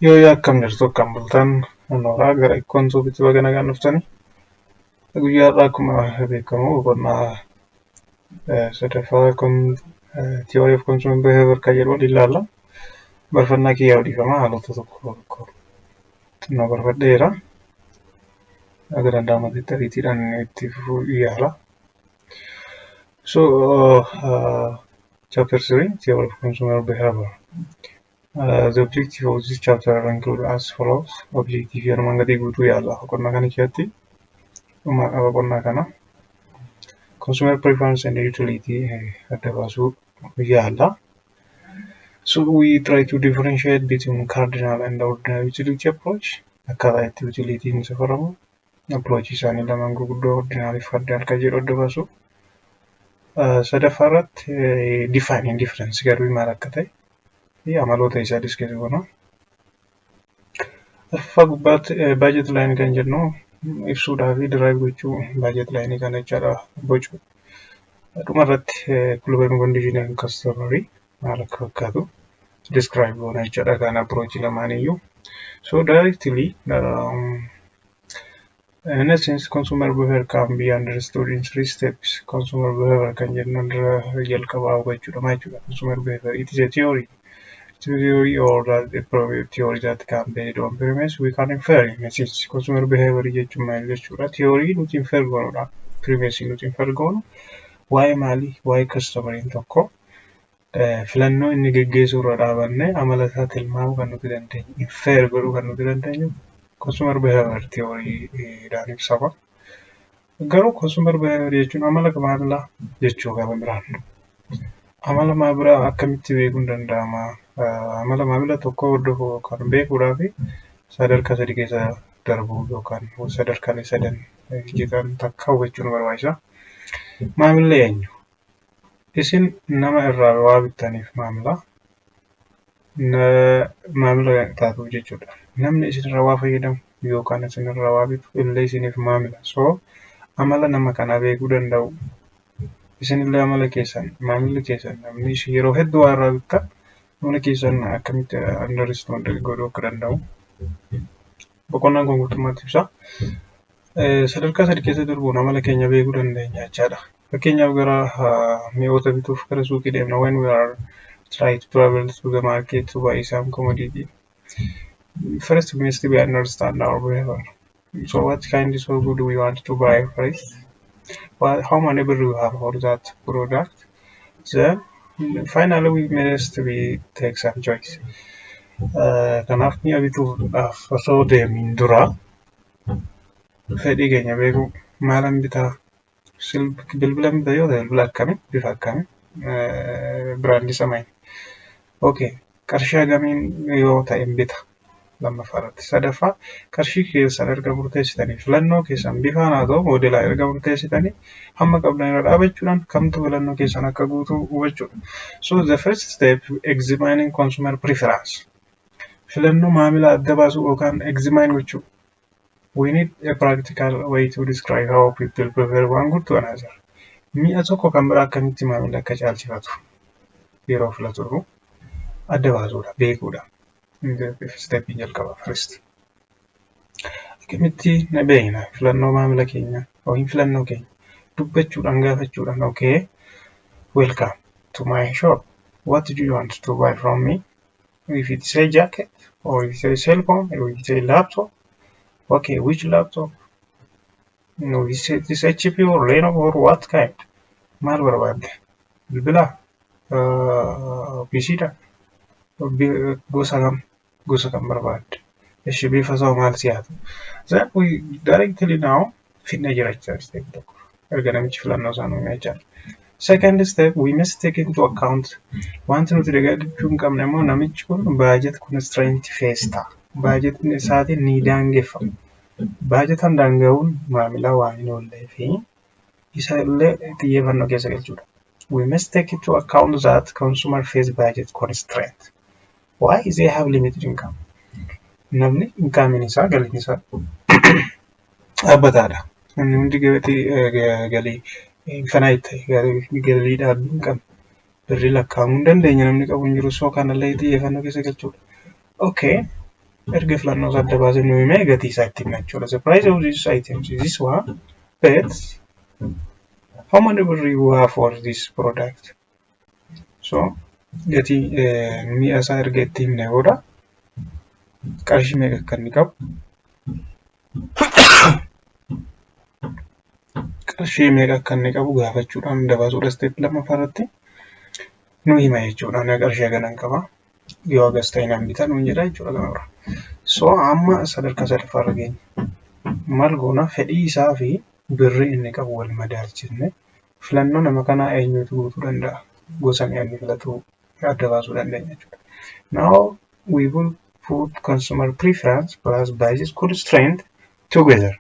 Yoo akkam jirtu, akkam bultan? Nooraa gara Ikkoon Suufitti baga nagaan dhuftani. Guyyaa har'aa akkuma beekamu boqonnaa sadaffaa kun Theory of Consumer Behavior kan jedhu waliin ilaalla. Barfannaa kiyyaa dhiifama, haalota tokko tokko xinnoo barfadheera. Akka danda'amutti ariitiidhaan itti fufuu yaala. So, chapter 3, Theory of Consumer Behavior. The objective of this chapter include as follows. Objective armaan gadii guutuu yaala. Boqonnaa kana keessatti dhuma boqonnaa kana consumer preference and utility adda baasuu yaala. So we try to differentiate between cardinal and ordinal utility approach. Akkaataa itti utilityn safaramu approach isaanii lamaan gurguddoo ordinal fi cardinal kan jedhu adda baasu. Sadaffaa irratti define indifference garuu maal akka ta'e fi amaloota isaa discuss goona. Arfaffaa gubbaatti budget line kan jennu ibsuudhaa fi derive gochuu budget line kana jechaadha, bocu. Dhuma irratti equilibrium condition and customer maal akka fakkaatu describe goona jechaadha kan approach lamaan iyyuu. So directly, in essence, consumer behavior can be understood in three steps. Consumer behavior kan jennu dura jalqabaa hubachuudha. Maal jechuudha? Consumer behavior, it is a theory. It's a theory or that a theory that can based on premise we can infer. In essence, consumer behavior jechuun maal jechuudha? Theory nuti infer goonudha. Premise nuti infer goonu waa'ee maalii? Waa'ee customeriin tokko filannoo inni geggeessuu irra dhaabannee amala isaa tilmaamuu kan nuti dandeenyu, infer godhuu kan nuti dandeenyu consumer behavior theoryidhaan ibsama. Garuu consumer behavior jechuun amala maamilaa jechuu qaba biraan. Amala maamilaa akkamitti beekuun danda'ama? Amala maamila tokkoo hordofuu yookaan beekuudhaaf sadarkaa sadi keessa darbuu yookaan sadarkaalee sadan jedhan takka hubachuu nu barbaachisa. Maamilli eenyu? Isin nama irraa waa bittaniif maamila maamila taatuuf jechuudha. Namni isinirraa waa fayyadamu yookaan isinirraa waa bitu illee isiniif maamila. So amala nama kanaa beekuu danda'u. Isinillee amala keessan, maamilli keessan, namni yeroo hedduu waa irraa bittan amala keessan akkamitti understand godhuu akka danda'u boqonnaan kun guutummaatti ibsa. Sadarkaa sadi keessa darbuun amala keenya beekuu dandeenya jechaadha. Fakkeenyaaf, gara mi'oota bituuf gara suuqii deemna. When we are try to travel to the market to buy some commodity. First, we must be understand our behavior. So what kind of good we want to buy first? Well, how many birr we have for that product? Then finally we must be take some choice. Kanaaf mi'a bituudhaaf osoo deemin dura fedhii keenya beekuu, maalan bitaa, bilbila bitaa yoo ta'e bilbila akkamii, bifa akkamii, brandii isa. Okay, qarshii hagamiin yoo ta'e bita lammaffaa irratti. Sadaffaa, qarshii keessan erga murteessitanii, filannoo keessan bifaan haa ta'u moodelaa erga murteessitanii, hamma qabdan irra dhaabachuudhaan kamtu filannoo keessan akka guutuu hubachuudha. So the first step, examining consumer preference. Filannoo maamila adda baasuu yookaan examine gochuu. We need a practical way to describe how people prefer one good to another. Mi'a tokko kan biraa akkamitti maamilli akka caalchifatu yeroo filatu adda baasuudha, beekuudha. Steppiin jalqaba first. Akkamitti na beekna filannoo maamila keenyaa yookiin filannoo keenya? Dubbachuudhaan, gaafachuudhaan. Okay, welcome to my shop. What do you want to buy from me? If it's a jacket or if it's a cell phone or if it's a laptop. Okay, which laptop? No, is it this HP or Lenovo or what kind? Maal barbaadde? Bilbila? PC dha? Gosa kam? Gosa kam barbaadde? Ishi bifa isaa maal si'aatu? Then we directly now fidnee jira jechuudha step tokko. Erga namichi filannoo isaa nuuf jechaadha. Second step, we must take into account, wanti nuti dagachuu hin qabne immoo namichi kun budget constraint face ta'a. Baajetni isaatiin ni daangeffama. Baajetaan daanga'uun maamilaa waan hin oollee fi isa illee xiyyeeffannoo keessa galchuudha. We must take into account that consumer face budget constraint. Why? They have limited income. Namni incomeiin isaa, galiin isaa dhaabbataadha. Namni hundi galii infinite ta'e, galii dhaabbii hin qabne, birrii lakkaa'amuu hin dandeenye namni qabu hin jiru. So kanallee xiyyeeffannoo keessa galchuudha. Okay. Erga filannoo isaa adda baasee nu himee gatii isaa itti himna jechuudha. The price of these items is this one, but how many birr you have for this product? So gatii mi'a isaa erga itti himne booda qarshii meeqa akka inni qabu, qarshii meeqa akka inni qabu gaafachuudhaan dabaasuudha. Step lammaffaa irratti nu hima jechuudha. Ani qarshii haganan qaba. Yoo hagas ta'e nan bita nuun jedha jechuudha gama biraa. So amma sadarkaa sadaffaa irra geenye. Maal goona? Fedhii isaa fi birrii inni qabu wal madaalchisne filannoo nama kanaa eenyutu guutuu danda'a, gosa mi'a inni filatu adda baasuu dandeenya jechuudha. Now we will put consumer preference plus budget constraint together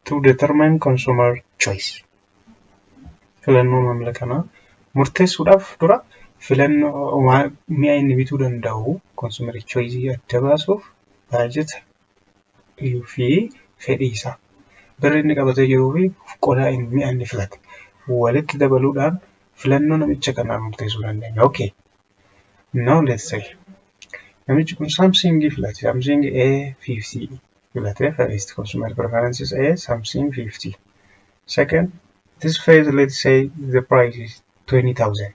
to determine consumer choice. Filannoo maamila kanaa murteessuudhaaf dura filannoo mi'a inni bituu danda'u, consumer choice adda baasuuf, baajeta fi fedhii isaa, birri inni qabatee jiruu fi qodaa mi'a inni filate walitti dabaluudhaan filannoo namicha kanaa murteessuu dandeenya. Okay. Now let's say namichi kun Samsung filate. Samsung A50 filate. First consumer preferences A Samsung 50. Second, this phase, let's say the price is 20,000.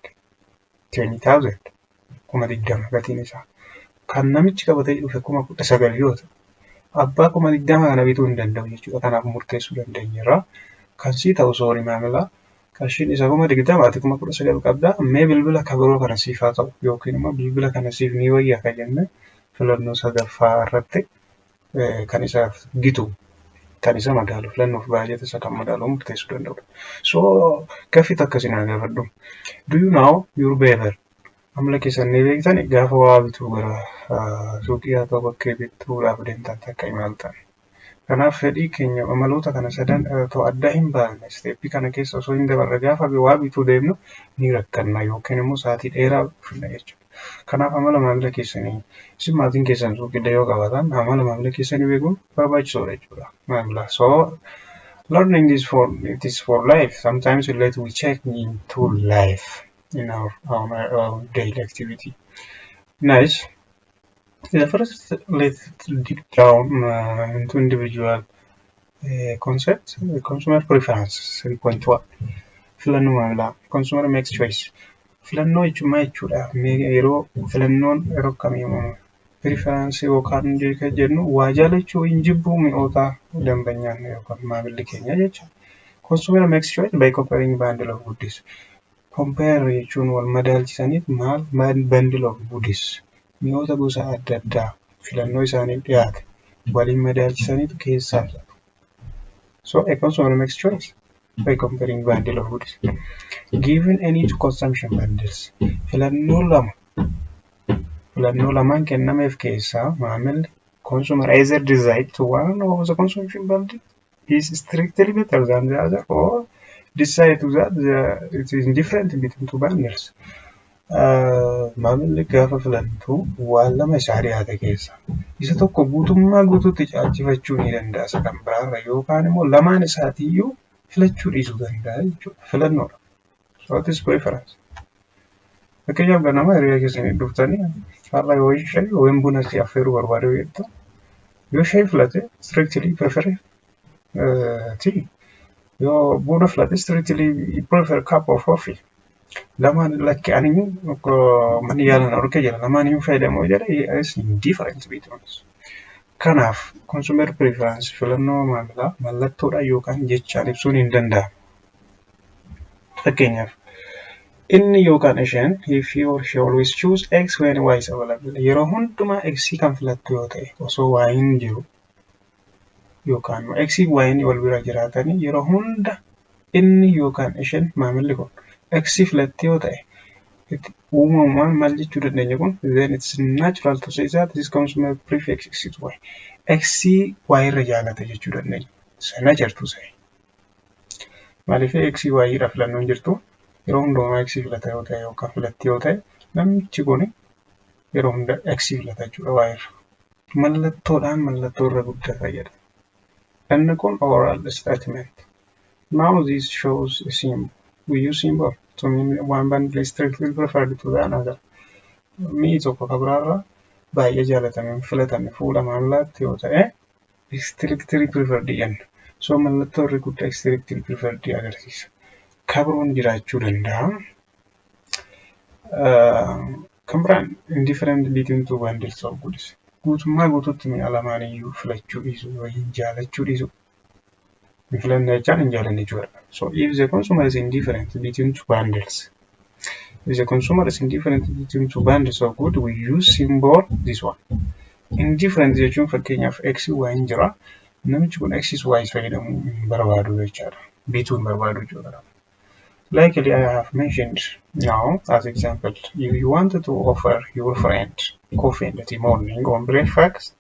20,000, 20,000 gatiin isaa. Kan namichi qabatee dhufe 19,000 yoo ta'u, abbaa 20,000 kana bituu hin danda'u jechuudha. Kanaaf murteessuu dandeenyeerra. Kan sii ta'u, sorry maamila, qarshiin isa 20,000, ati 19,000 qabdaa, mee bilbila kabiroo kana siif haa ta'u yookiin immoo bilbila kana siif ni wayya kan jenne filannoo sadaffaa irratti kan isaaf gitu, kan isa madaalu, filannoof baay'ata isa kan madaalu murteessuu danda'udha. So gaaffii takka isin haa gaafadhu. Do you know your behavior? Amala keessan ni beektan gaafa waa bituu gara suuqii haa ta'u bakkee bituudhaaf deemtan takka imaltan? Kanaaf fedhii keenya amaloota kana sadan otoo adda hin baasne, step kana keessa osoo hin dabarre gaafa waa bituu deemnu ni rakkanna yookiin immoo sa'aatii dheeraa fudhanna jechuudha. Kanaaf amala maamila keessanii, isin maatiin keessan suuqii yoo qabaatan, amala maamila keessanii beekuun barbaachisoodha jechuudha. Maamila. So learning is for it is for life. Sometimes let we check into life in our daily activity. Nice. The first, let's dig down into individual concepts. Consumer preference 3.1. Filannoo maamilaa. Consumer makes choice. Filannoo jechuun maal jechuudha? Yeroo filannoon yeroo akkamii uumamu? Preference yookaan jennu waa jaalachuu hin jibbuu mi'oota dambanyaan yookaan maamilli keenya jechuudha. Consumer makes choice by comparing bundle of goods. Compare jechuun wal madaalchisaniif maal bundle of goods, mi'oota gosa adda addaa filannoo isaaniif dhiyaate waliin madaalchisaniitu keessaa filatu. So a consumer makes choice by comparing bundle of goods. Given any two consumption bundles, filannoo lama, filannoo lamaan kennameef keessaa maamilli, consumer either decide to one of the consumption bundle is strictly better than the other or decide to that it is indifferent between two bundles. Maamilli gaafa filattu waan lama isaa dhiyaate keessa isa tokko guutummaa guutuutti caalchifachuu ni danda'a isa kan biraarra yookaan immoo lamaan isaatiiyyuu filachuu dhiisuu danda'a jechuudha. Filannoodha. So it is preference. Fakkeenyaaf ganama hiriyaa keessanii dhuftanii har'a yoo shaayii yookiin buna si affeeruu barbaade jettu, yoo shaayii filate strictly prefer tea, yoo buna filate strictly prefer cup of coffee. Lamaan lakki ani manni yaalan argee jira, lamaan hin fayyadamu jedhe, is indifferent between. Kanaaf consumer preference, filannoo maamilaa, mallattoodhaan yookaan jechaan ibsuun hin danda'amu. Fakkeenyaaf inni yookaan isheen, if he or she always choose X when Y is available, yeroo hundumaa X kan filattu yoo ta'e, osoo Y hin jiru yookaan X fi Y wal bira jiraatanii yeroo hunda inni yookaan isheen, maamilli kun X filatti yoo ta'e, uumamumaan maal jechuu dandeenya kun? Then it's natural to say that this consumer prefers X to Y. X Y irra jaalata jechuu dandeenya. Sana jirtu say. Maaliif? X Y irra filannoon jirtu yeroo hundumaa X filata yoo ta'e yookaan filatti yoo ta'e, namichi kun yeroo hunda X filata jechuudha Y irra. Mallattoodhaan mallattoo irra guddata jedha. Inni kun oral statement. Now this shows a symbol. We use symbol to mean one bundle is strictly preferred to the another. Mi'i tokko kan biraarra Baay'ee jaalatame, filatame fuula maamilaatti yoo ta'e, strictly preferred jenna. So mallattoo irri guddaa strictly preferred agarsiisa. Kabroon jiraachuu danda'a. Kan biraan indifferent between two bundles of goods. Guutummaa guutuutti mi'a lamaan iyyuu filachuu dhiisuu yookiin jaalachuu dhiisuu. Hin filanne jechaan hin jaalanne jechuudha. So if the consumer is indifferent between two bundles, if the consumer is indifferent between two bundles of good, we use symbol this one. Indifferent jechuun fakkeenyaaf X, Y hin jira. Namichi kun X, Y fayyadamuu hin barbaadu jechaadha. Bituu hin barbaadu jechuudha. Likely I have mentioned now as example, if you want to offer your friend coffee in the morning on breakfast,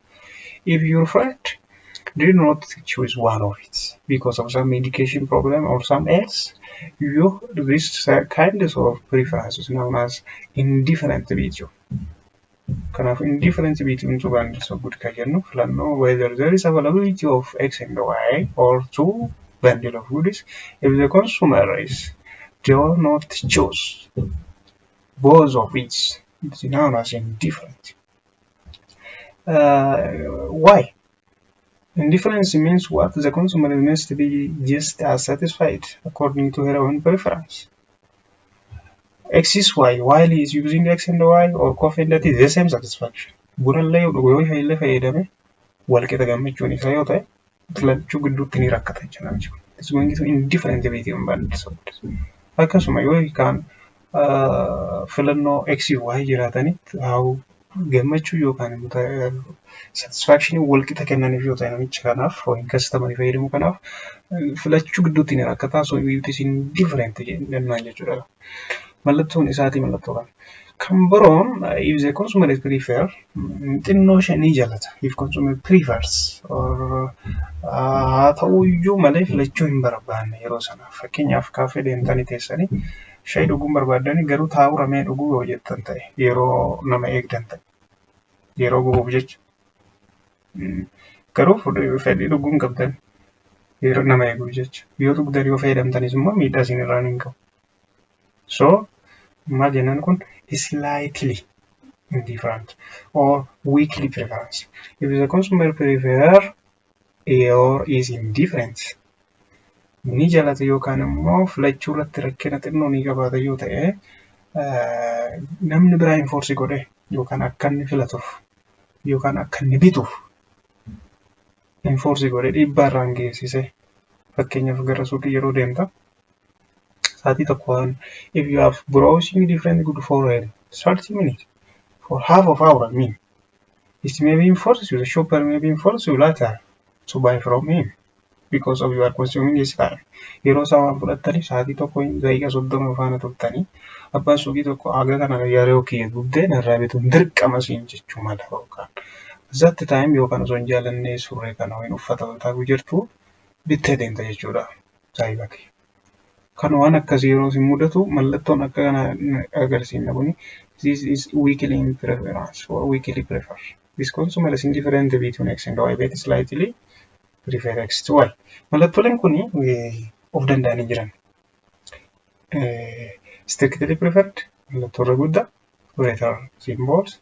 if your friend did not choose one of it because of some medication problem or some else, you this kind of preference is known as indifferent between. Kanaaf indifferent between two bundles of good kan jennu filannoo whether there is availability of X and Y or two bundle of goods, if the consumer is do not choose both of it, it's known as indifferent. Why? Indifference means what? The consumer must be just as satisfied according to her own preference. X is Y while he is using X and Y or coffee and tea, the same satisfaction. Bunallee yoo dhugu yoo illee fayyadame walqixa gammachuun isaa yoo ta'e, filachuu gidduutti ni rakkata jechuudha namichi kun. It's going to indifferent between bundles of goods. Akkasuma yoo hiikaan filannoo X, Y jiraatanitti haa gammachuu yookaan immoo satisfaction walqixa kennaniif yoo ta'e, namicha kanaaf yookiin customer fayyadamu kanaaf filachuu gidduutti ni rakkataa, so it is indifferent jennaan jechuudha. Mallattoon isaatii mallattoo kana. Kan biroon if the consumer is prefer, xinnoo ishee ni jaalata. If consumer prefers or haa ta'u iyyuu malee filachuu hin barbaanne yeroo sana. Fakkeenyaaf kaaffee deemtanii teessanii shaayii dhuguu barbaaddanii garuu taa'uu ramee dhuguu yoo jettan ta'e, yeroo nama eegdan ta'e, yeroo gubuuf jecha. Garuu fedhii dhuguu hin qabdan yeroo nama eeguuf jecha. Yoo dhugdan, yoo fayyadamtanis immoo miidhaa isin irraan hin qabu. So maal jennaan kun slightly indifferent or weakly preference. If the consumer prefer or is indifferent, ni jalata yookaan immoo filachuu irratti rakkina xinnoo ni qabaata yoo ta'e, namni biraa enforce godhe yookaan akka inni filatuuf yookaan akka inni bituuf enforce godhe dhiibbaa irraan geessise. Fakkeenyaaf gara suuqii yeroo deemta sa'aatii tokko waan if you have browsing different good for 30 minutes, for half of hour, I mean, it may be enforced you, the shopper may be enforced you later to buy from him because of you are consuming his time. Yeroo isaa waan fudhattaniif sa'aatii tokko daqiiqa 30 faana turtanii abbaan suuqii tokko haga kana yeroo kiyya gubdee narraa bituun dirqama siin jechuu mala yookaan that time yookaan osoo hin jaallannee surree kana yookiin uffata taa'uu jirtu bittee deemta jechuudha. Saayiba kee. Kan waan akkasii yeroo si mudatu mallattoon akka kana agarsiifna kuni this is weakly in preference or weakly prefer. This consumer is indifferent between X and Y but slightly prefer X to Y. Mallattooleen kuni of danda'anii jiran. Strictly preferred mallattoo irra guddaa greater symbols,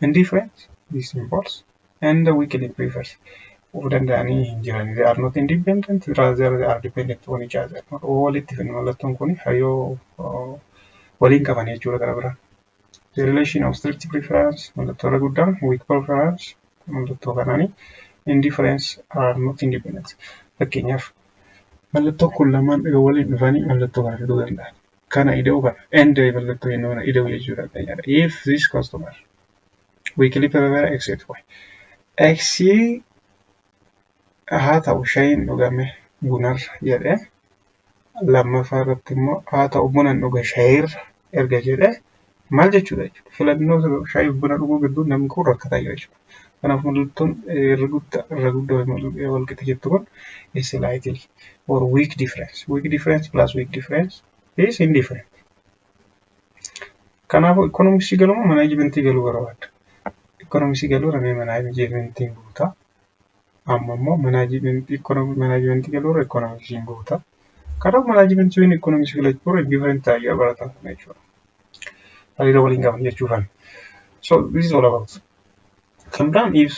indifferent these symbols, and weakly prefers of danda'anii hin jiran. They are not independent, rather they are dependent on each other. Walitti fidna mallattoon kun hariiroo waliin qaban jechuudha gara biraan. The relation of strict preference mallattoo irra guddaan, weak preference mallattoo kanaanii, indifference are not independent. Fakkeenyaaf mallattoon kun lamaan yoo waliin dhufanii mallattoo kana fiduu danda'an. Kana ida'uu kana and mallattoo inni kana ida'uu jechuudha. If this customer weakly prefer X to Y. X haa ta'u shayiin dhugame bunarra jedhee, lammaffaa irratti immoo haa ta'u bunan dhuga shayiirra erga jedhee maal jechuudha jechuudha. Filannoo shaayii buna dhuguu gidduu namni kun rakkataa jira jechuudha. Kanaaf mallattoon irra guddaa wal qixa jettu kun is slightly or weak difference. Weak difference plus weak difference is indifferent. Kanaafuu ikoonomiksii galuu moo manaajimentii galuu barbaadda? Ikoonomiksii galuu ramee manaajimentiin guutaa. Amma immoo manaajimentii galuu irra ikoonomiksiin guutaa. Kanaaf manaajimentii yookiin ikoonomiksii filachuu irra indifferent taa'ee barataa kana jechuudha. Hariiroo waliin qaban jechuufan. So this is all about. Kan biraan, if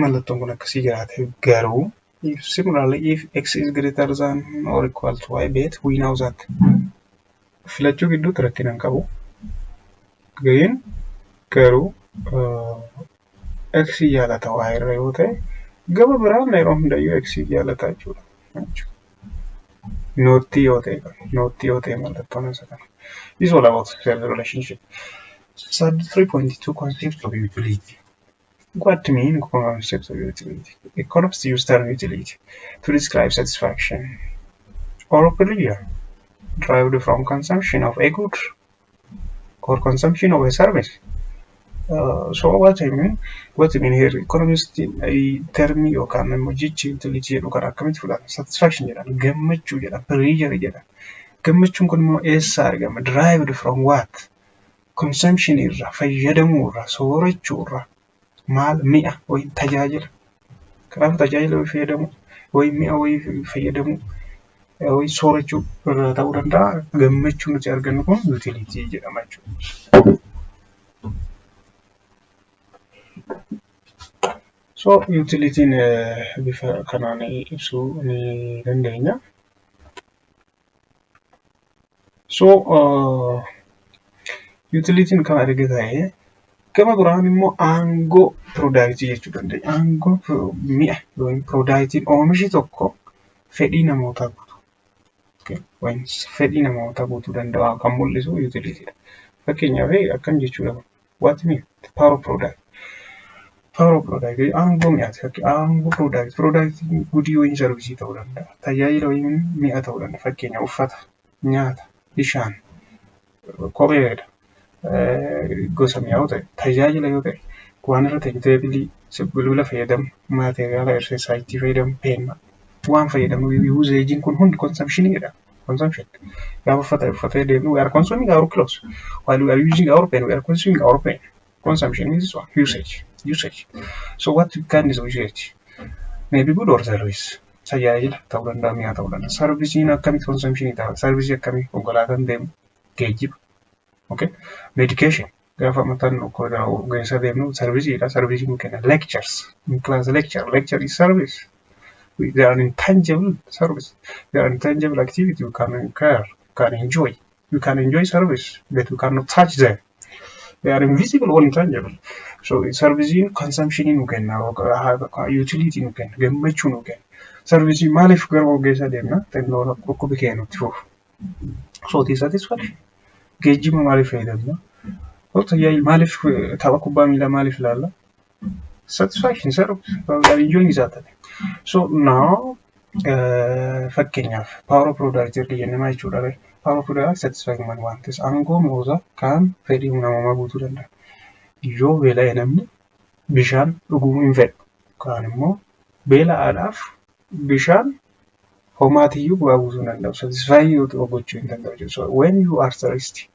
mallattoon kun akkasii jiraate garuu, if similarly if x is greater than or equal to y, but we know that filachuu gidduutti rakkina hin qabu. Ga'een garuu x jaalata y irra yoo ta'e, gama biraan yeroo hundayyuu x jaalata jechuudha. Not yoo ta'e, not yoo ta'e mallattoon isa kana. This is all about sales relationship. Sub 3.2, concept of utility. What do you mean concept of utility? Economists use term utility to describe satisfaction or pleasure derived from consumption of a good or consumption of a service. So what I mean here, economist termii yookaan immoo jechi utility jedhu kan akkamitti fudhatan? Satisfaction jedhan, gammachuu jedhan, pleasure jedhan. Gammachuun kun immoo eessaa argama? Derived from what? Consumption irraa, fayyadamuu irraa, soorachuu irraa. Maal? Mi'a wayii, tajaajila. Kanaaf tajaajila wayii fayyadamuu wayii, mi'a wayii fayyadamuu wayii, soorachuu irraa ta'uu danda'a. Gammachuu nuti argannu kun utility jedhama jechuudha. So utilityn bifa kanaan ibsuu ni dandeenya. So utilityn kana erga ta'ee, gama biraan immoo aangoo productii jechuu dandeenya. Aangoo mi'a yookiin productiin oomishi tokko fedhii namootaa guutuu fedhii namootaa guutuu danda'a kan mul'isu utilitydha. Fakkeenyaaf akkam jechuudha? What mean power of product? Power of product, aangoo mi'aati. Aangoo product, productiin goodii wayii, serviceii ta'uu danda'a. Tajaajila wayii, mi'a ta'uu danda'a. Fakkeenyaaf uffata, nyaata, bishaan, kopheedha. Gosa mi'aa yoo ta'e, tajaajila yoo ta'e, waan irra ta'e, tableii, bilbila fayyadamu, materiala exerciseii fayyadamu, peenna waan fayyadamnu, usageiin kun hundi consumptioniidha. Consumption. Gaafa uffata uffatee deemnu, we are consuming our clothes. While we are using our pen, we are consuming our pen. Consumption is one usage. Usage. So what kind is usage? Maybe good or service. Tajaajila ta'uu danda'a, mi'a ta'uu danda'a. Serviceiin akkamitti consumptionii ta'a? Serviceii akkamii? Konkolaataan deemu, geejjiba. Okay? Medication. Gaafa mataan gara ogeessa deemnu serviceiidha. Serviceii nu kenna. Lectures. In class lecture. Lecture is service. They are intangible service. They are intangible activity you can incur, you can enjoy. You can enjoy service, but you cannot touch them. They are invisible or intangible. So serviceiin consumption nu kenna, utility nu kenna, gammachuu nu kenna. Serviceii maaliif gara ogeessaa deemna? Xinnoo dhukkubi keenya nutti fufu. So it is satisfaction. Geejjiba maaliif fayyadamna? Tajaajila maaliif, tapha kubbaa miilaa maaliif ilaalla? Satisfaction, service. We are enjoying that. So now fakkeenyaaf power of product erga jennee maal jechuudha? Power of product satisfying man waan ta'eef, aangoo mi'oota kan fedhii namoomaa guutuu danda'a. Yoo beela'e namni bishaan dhuguu hin fedhu. Kaan immoo beela'aadhaaf bishaan homaatiyyuu bu'aa buusuu hin danda'u. Satisfy gochuu hin danda'u jechuudha. So when you are thirsty,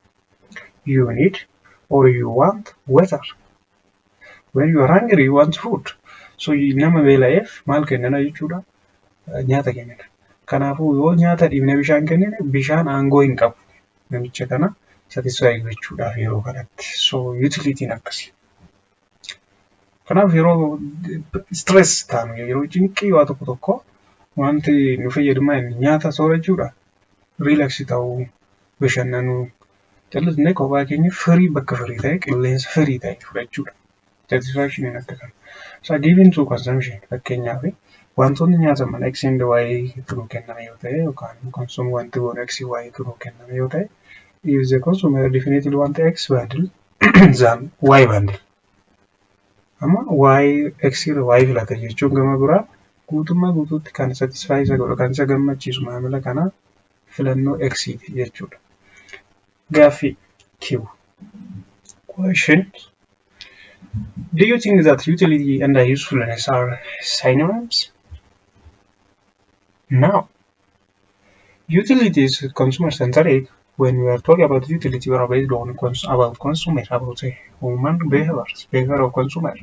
you need or you want water. When you are hungry, you want food. So nama beela'eef maal kennina jechuudha? Nyaata kennina. Kanaafuu yoo nyaata dhiibnee bishaan kennine, bishaan aangoo hin qabu namicha kana satisfy gochuudhaaf yeroo kanatti. So utilityn akkasi. Kanaaf yeroo stress taanu, yeroo cinqii waa tokko tokko, wanti nu fayyadu maal? Nyaata soorachuudha. Relax ta'uu, bashannanuu, callisnee kophaa keenya firii, bakka firii ta'e, qilleensa firii ta'e fudhachuudha. Satisfaction akka kana. So given to consumption, fakkeenyaaf wantoonni nyaataman X and Y tu kenname yoo ta'e, yookaan consume wanti goonu X Y tu kenname yoo ta'e, if the consumer definitely want X bundle than Y bundle. Amma Y X irra Y filata jechuun gama biraa guutummaa guutuutti kan satisfy isa godhu, kan isa gammachiisu maamila kanaa filannoo X ti jechuudha. Gaaffii Q. Question. Do you think that utility and usefulness are synonyms? No. Utility is consumer centric. When we are talking about utility, we are based on about consumer, about human behaviors, behavior of consumer,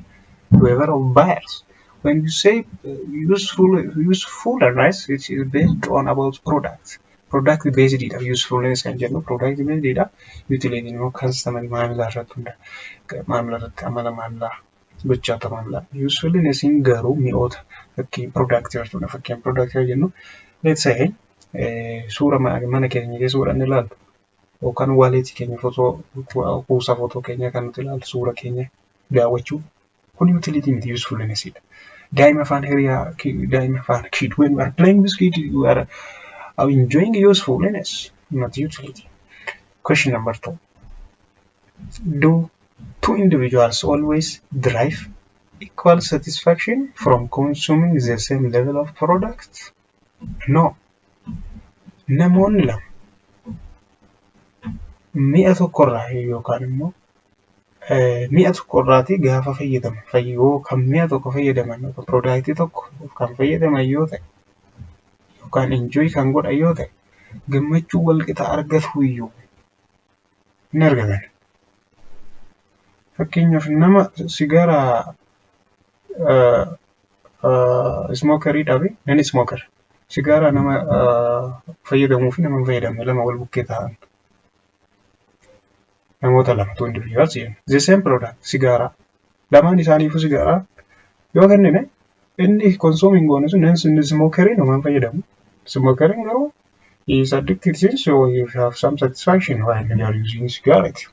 behavior of buyers. When you say usefulness, it is based on about product. Product based dha. Usefulness kan jennu product based dha. Utility immoo customer, maamila irratti hundaa'a. Maamila irratti, amala maamilaa Gochaata maamilaa. Usefulnessiin garuu mi'oota fakkii productii jechuudha. Fakkiin productii jennu, let's say, suura mana keenya keessa godhannee ilaallu yookaan walletii keenya, footoo kuusaa footoo keenya kan nuti ilaallu, suura keenya daawwachuu, kun utility miti, usefulnessiidha. Daa'ima afaan hiriyaa, daa'ima afaan kid, when we are playing with kid, we are enjoying usefulness, not utility. Question number two. Do two individuals always derive equal satisfaction from consuming the same level of product? No. Namoonni lama mi'a tokkorraa yookaan immoo mi'a tokkorraatii gaafa fayyadaman, yoo kan mi'a tokko fayyadaman yookaan productii tokko kan fayyadaman yoo ta'e yookaan enjoy kan godhan yoo ta'e, gammachuu wal qixa argatu iyyuu hin argatan. Fakkeenyaaf, nama sigaaraa smokeriidhaa fi non smoker, sigaaraa nama fayyadamuu fi nama hin fayyadamne lama wal bukkee ta'an, namoota lama, two individuals jenna. The same product, sigaaraa, lamaan isaaniifuu sigaaraa yoo kennine, inni consume hin goone sun inni smokeriin homaa hin fayyadamu. Smokeriin garuu he is addicted since, so he have some satisfaction while they are using cigarette.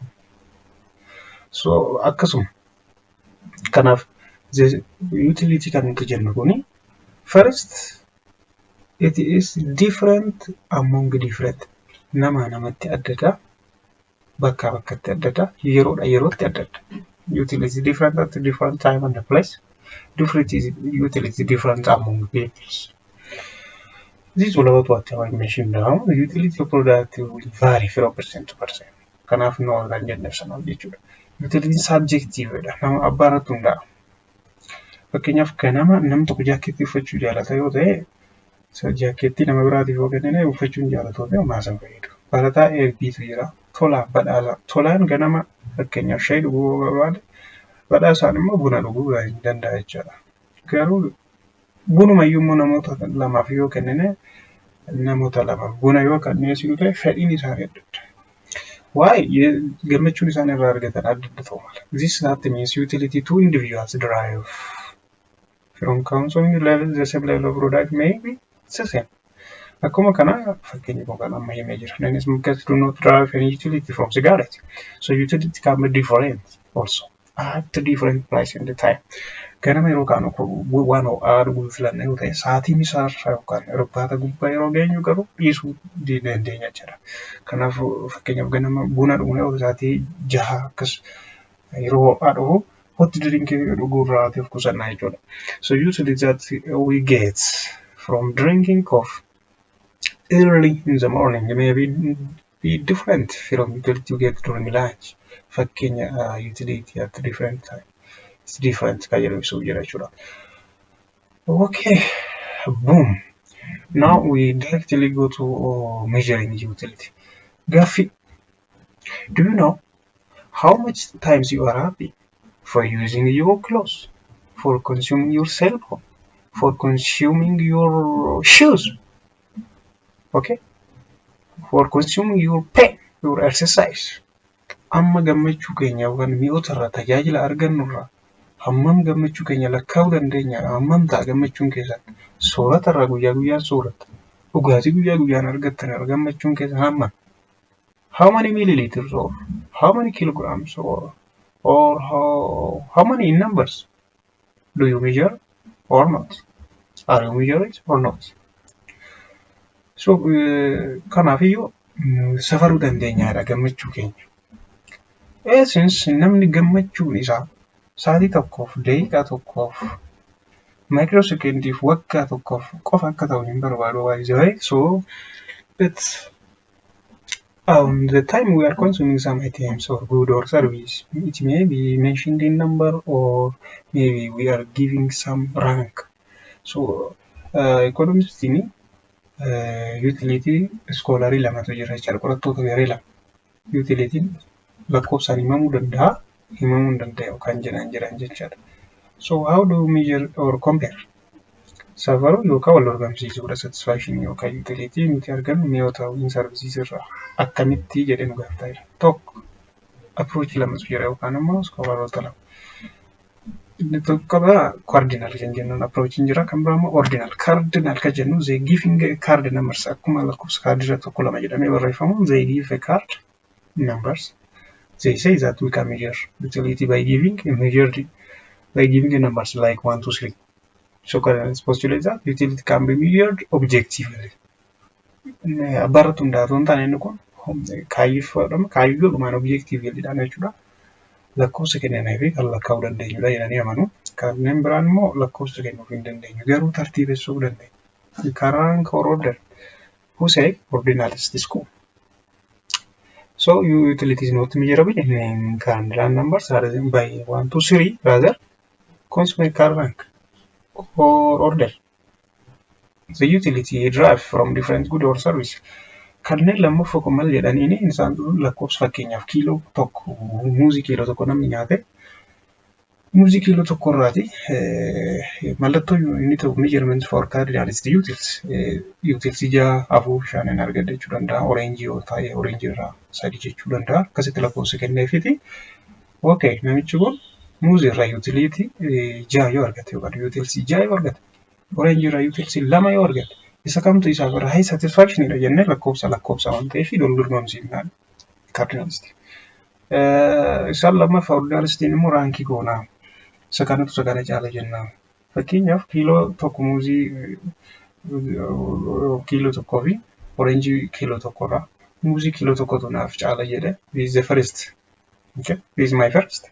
So akkasuma kanaaf the utility kan nuti jennu kuni, first, it is different among different, nama namatti adda adda, bakkaa bakkatti adda adda, yeroodha yerootti adda adda. Utility different at different time and place. Different is utility different among peoples. This is all about what I mentioned now. The utility of product will vary from person to person. Kanaaf no kan jenneef sanaaf jechuudha. Utility subjective dha. Nama abbaa irratti hundaa'a. Fakkeenyaaf, ganama namni tokko jaakkeettii uffachuu jaalata yoo ta'e, jaakkeettii nama biraatiif yoo kennine uffachuu hin jaalatu yoo ta'e, homaa isa hin fayyadu. Barataa eebbiitu jira. Tolaaf badhaasa. Tolaan ganama fakkeenyaaf shaayii dhuguu yoo barbaade, badhaasaan immoo buna dhuguu hin danda'a jechuudha. Garuu bunumayyuu immoo namoota lamaaf yoo kennine, namoota lamaaf buna yoo kan dhiyeessinu ta'e, fedhiin isaanii adda adda. Waa'ee gammachuun isaan irraa argatan adda adda ta'uu mala. This that means utility two individuals derive from consuming level the same level of product may be the same. Akkuma kana fakkeenya koo kan amma himee jira. Non smokers do not derive any utility from cigarette. So utility can be different also at different price and the time. Ganama yeroo kaanu waan ho'aa dhuguu filanna yoo ta'e, sa'aatii misaarraa yookaan irbaata gubbaa yeroo geenyu garuu dhiisuu dandeenya jechuudha. Kanaaf fakkeenyaaf, ganama buna dhugna yoo sa'aatii 6 akkas yeroo ho'aa dhufu, hot drink dhuguu irraa of qusannaa jechuudha. So usually that we get from drinking coffee early in the morning may be different from utility you get during lunch. Fakkeenya utility at different time. It's different kan jedhu ibsuuf jira jechuudha. Okay, boom. Now we directly go to measuring utility. Gaaffii. Do you know how much times you are happy for using your clothes, for consuming your cell phone, for consuming your shoes, okay, for consuming your pen, your exercise? Amma gammachuu keenya yookaan mi'oota irraa tajaajila argannu irraa hammam gammachuu keenya lakkaa'uu dandeenya? Hammam ta'a gammachuun keessan? Soorata irraa, guyyaa guyyaan soorata, dhugaatii guyyaa guyyaan argattan irraa gammachuun keessan hammam? How many milliliters or how many kilograms or how many in numbers do you measure or not? Are you measure it or not? So kanaafiyyuu safaruu dandeenyaadha gammachuu keenya. Since namni gammachuun isaa sa'aatii tokkoof, daqiiqaa tokkoof, microsecondiif, waggaa tokkoof qofa akka ta'u hin barbaadu baay'ee. So but the time we are consuming some items or good or service, it may be mentioned in number or maybe we are giving some rank. So economistiin utility scholarii lamatu jira jechaadha. Qorattoota garee lama. Utilityn lakkoofsaan himamuu danda'a, himamuu hin danda'u kan jedhan jiran jechaadha. So how do we measure or compare? Safaruu yookaan wal dorgomsiisuudha satisfaction yookaan utility nuti argannu mi'oota services irraa akkamitti jedhee nu gaafataa jira. Tokko, approach lamatu jira yookaan immoo scholaroota lama. Inni tokko cardinal kan jennuun approachiin jira. Kan biraa immoo ordinal. Cardinal kan jennu, they giving card numbers, akkuma lakkoofsa kaardii tokko lama jedhamee barreeffamu, they give a card numbers. They say that we can measure utility by giving measured by giving numbers like 1, 2, 3. So cardinals postulate that utility can be measured objectively. Abbaarratti hundaa'aa hin taane, inni kun kaayyeffaadhuma kaayyoodhumaan objectivelyidhaan jechuudha. Lakkoofsa kennanii fi kan lakkaa'uu dandeenyudha jedhanii amanu. Kanneen biraan immoo lakkoofsa kennuuf hin dandeenyu, garuu tartiibessuu dandeenya. Karaan order who say ordinalist school. So utility is not measurable in cardinal numbers rather than by 1, 2, 3, rather consumer car rank or order. The utility derived from different good or service. Kanneen lammaffaa kun maal jedhaniini, isaan lakkoofsa, fakkeenyaaf kiiloo 1 muuzii, kiiloo 1 namni nyaate muuzii kiiloo 1 irraati mallattoo unit of measurement for cardinalist utils utils ja'a, afur, shanin argadha jechuu danda'a. Oreenjii yoo ta'e, oreenjii irraa sadi jechuu danda'a. Akkasitti lakkoofsa kenneefiti. Okay, namichi kun muuzii irraa utility ja'a yoo argate yookaan utils ja'a yoo argate, oreenjii irraa utils 2 yoo argate, isa kamtu isaaf irraa high satisfaction dha jennee lakkoofsa lakkoofsa waan ta'eef wal dorgomsiifnaa cardinalist. Isaan lammaffaa ordinalistiin immoo rankii goonaa. Isa kanatu isa kana caala jennaa. Fakkeenyaaf kiiloo 1 muuzii kiiloo 1 fi oreenjii kiiloo 1 irraa muuzii kiiloo 1tu naaf caala jedhe. This is the first. Okay? This is my first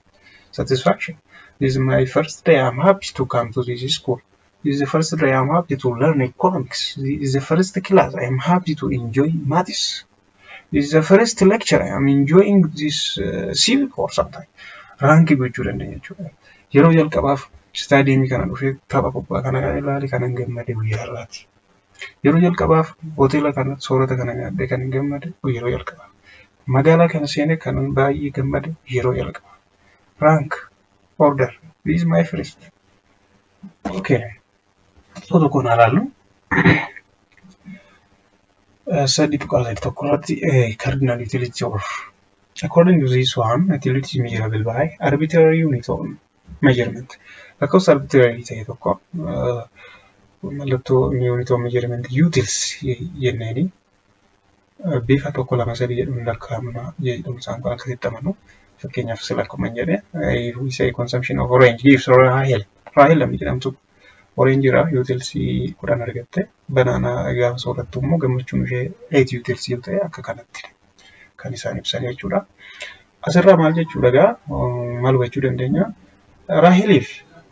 satisfaction. This is my first day I'm happy to come to this school. This is the first day I'm happy to learn economics. This is the first class I am happy to enjoy maths. This is the first lecture I am enjoying this civic or something. Rankii gochuu dandeenya jechuudha. Yeroo jalqabaaf istaadiyeemii kana dhufee tapha kubbaa kana kan ilaale kanan gammade guyyaa har'aati. Yeroo jalqabaaf hoteela kana soorata kana nyaadhee kan gammade yeroo jalqabaaf. Magaalaa kana seenee kanan baay'ee gammade yeroo jalqabaaf. Rank order. This is my first. Okay. Tokko tokkoon haa ilaallu. 3.31 irratti cardinal utility of. According to this one, utility is measurable by arbitrary unit of measurement. Lakkoofsa arbitrary ta'e tokko mallattoo unit of measurement utils jenneeni bifa tokko, lama, sadii jedhuun lakkaa'ama jedhuun isaan kun akkasitti amanu. Fakkeenyaaf sila akkuma jedhe, if we say consumption of orange gives Rahel, Rahel namni jedhamtu orange irraa utils 10 argatte, banaanaa gaafa soorattu immoo gammachuun ishee 8 utils yoo ta'e, akka kanatti kan isaan ibsan jechuudha. Asirraa maal jechuudha egaa, maal hubachuu dandeenya? Raaheliif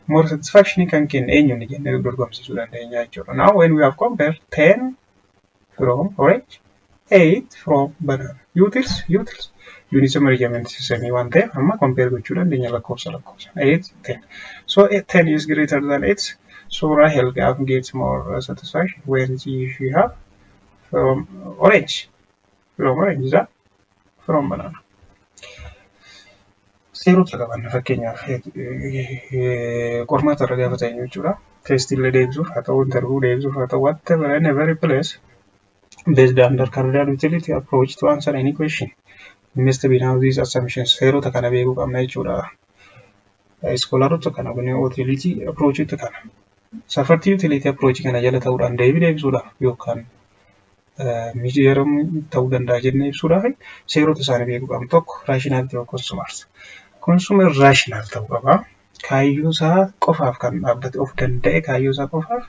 more satisfaction kan kenne eenyuun jennee dorgomsiisuu dandeenya jechuudha. Now when we have compared 10 from orange, 8 from banana. Utils, utils. Unit measurement system waan ta'eef amma compare gochuu dandeenya lakkoofsa lakkoofsa. 8, 10. So 10 is greater than 8. So Rahel gets more satisfaction when she have from orange. From orange than from banana. Seerota qaban, fakkeenyaaf qormaata irra gaafa ta'e jechuudha. Testii illee deebisuuf haa ta'u, interview deebisuuf haa ta'u, whatever in every place, based under cardinal utility approach, to answer any question, must be now these assumptions. Seerota kana beekuu qabna jechuudha. Scholarota kana kun utility approach kana safartii utility approach kana jala ta'uudhaan deebii deebisuudhaaf yookaan mijeeramuu ta'uu danda'a jennee ibsuudhaaf seerota isaanii beekuu qabna. Tokko, rationality of consumers. Consumer rational ta'uu qaba. Kaayyoo isaa qofaaf kan dhaabbate, of danda'e, kaayyoo isaa qofaaf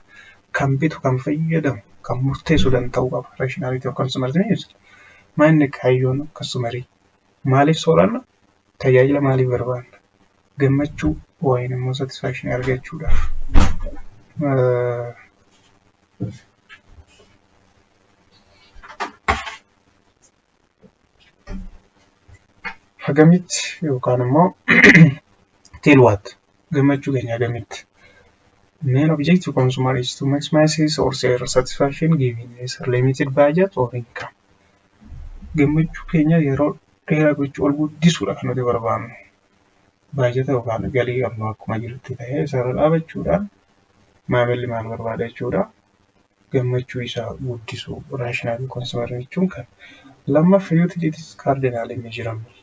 kan bitu, kan fayyadamu, kan murteessuu danda'u qaba. Rationality of consumers ni ibsa. Maanni kaayyoon customerii? Maaliif sooranna? Tajaajila maaliif barbaanna? Gammachuu wayin immoo satisfaction argachuudhaaf. Hagamitti yookaan immoo till what, gammachuu keenya hagamitti. Main objective consumer is to maximize his or her satisfaction given his limited budget or income. Gammachuu keenya yeroo dheeraa gochuu, ol guddisuudha kan nuti barbaannu. Baajata yookaan galii qabnu akkuma jirutti ta'ee, isarra dhaabachuudhaan maamilli maal barbaada jechuudha. Gammachuu isaa guddisuu, rational consumer jechuun kan. Lammaffaa, utilities cardinal measurable.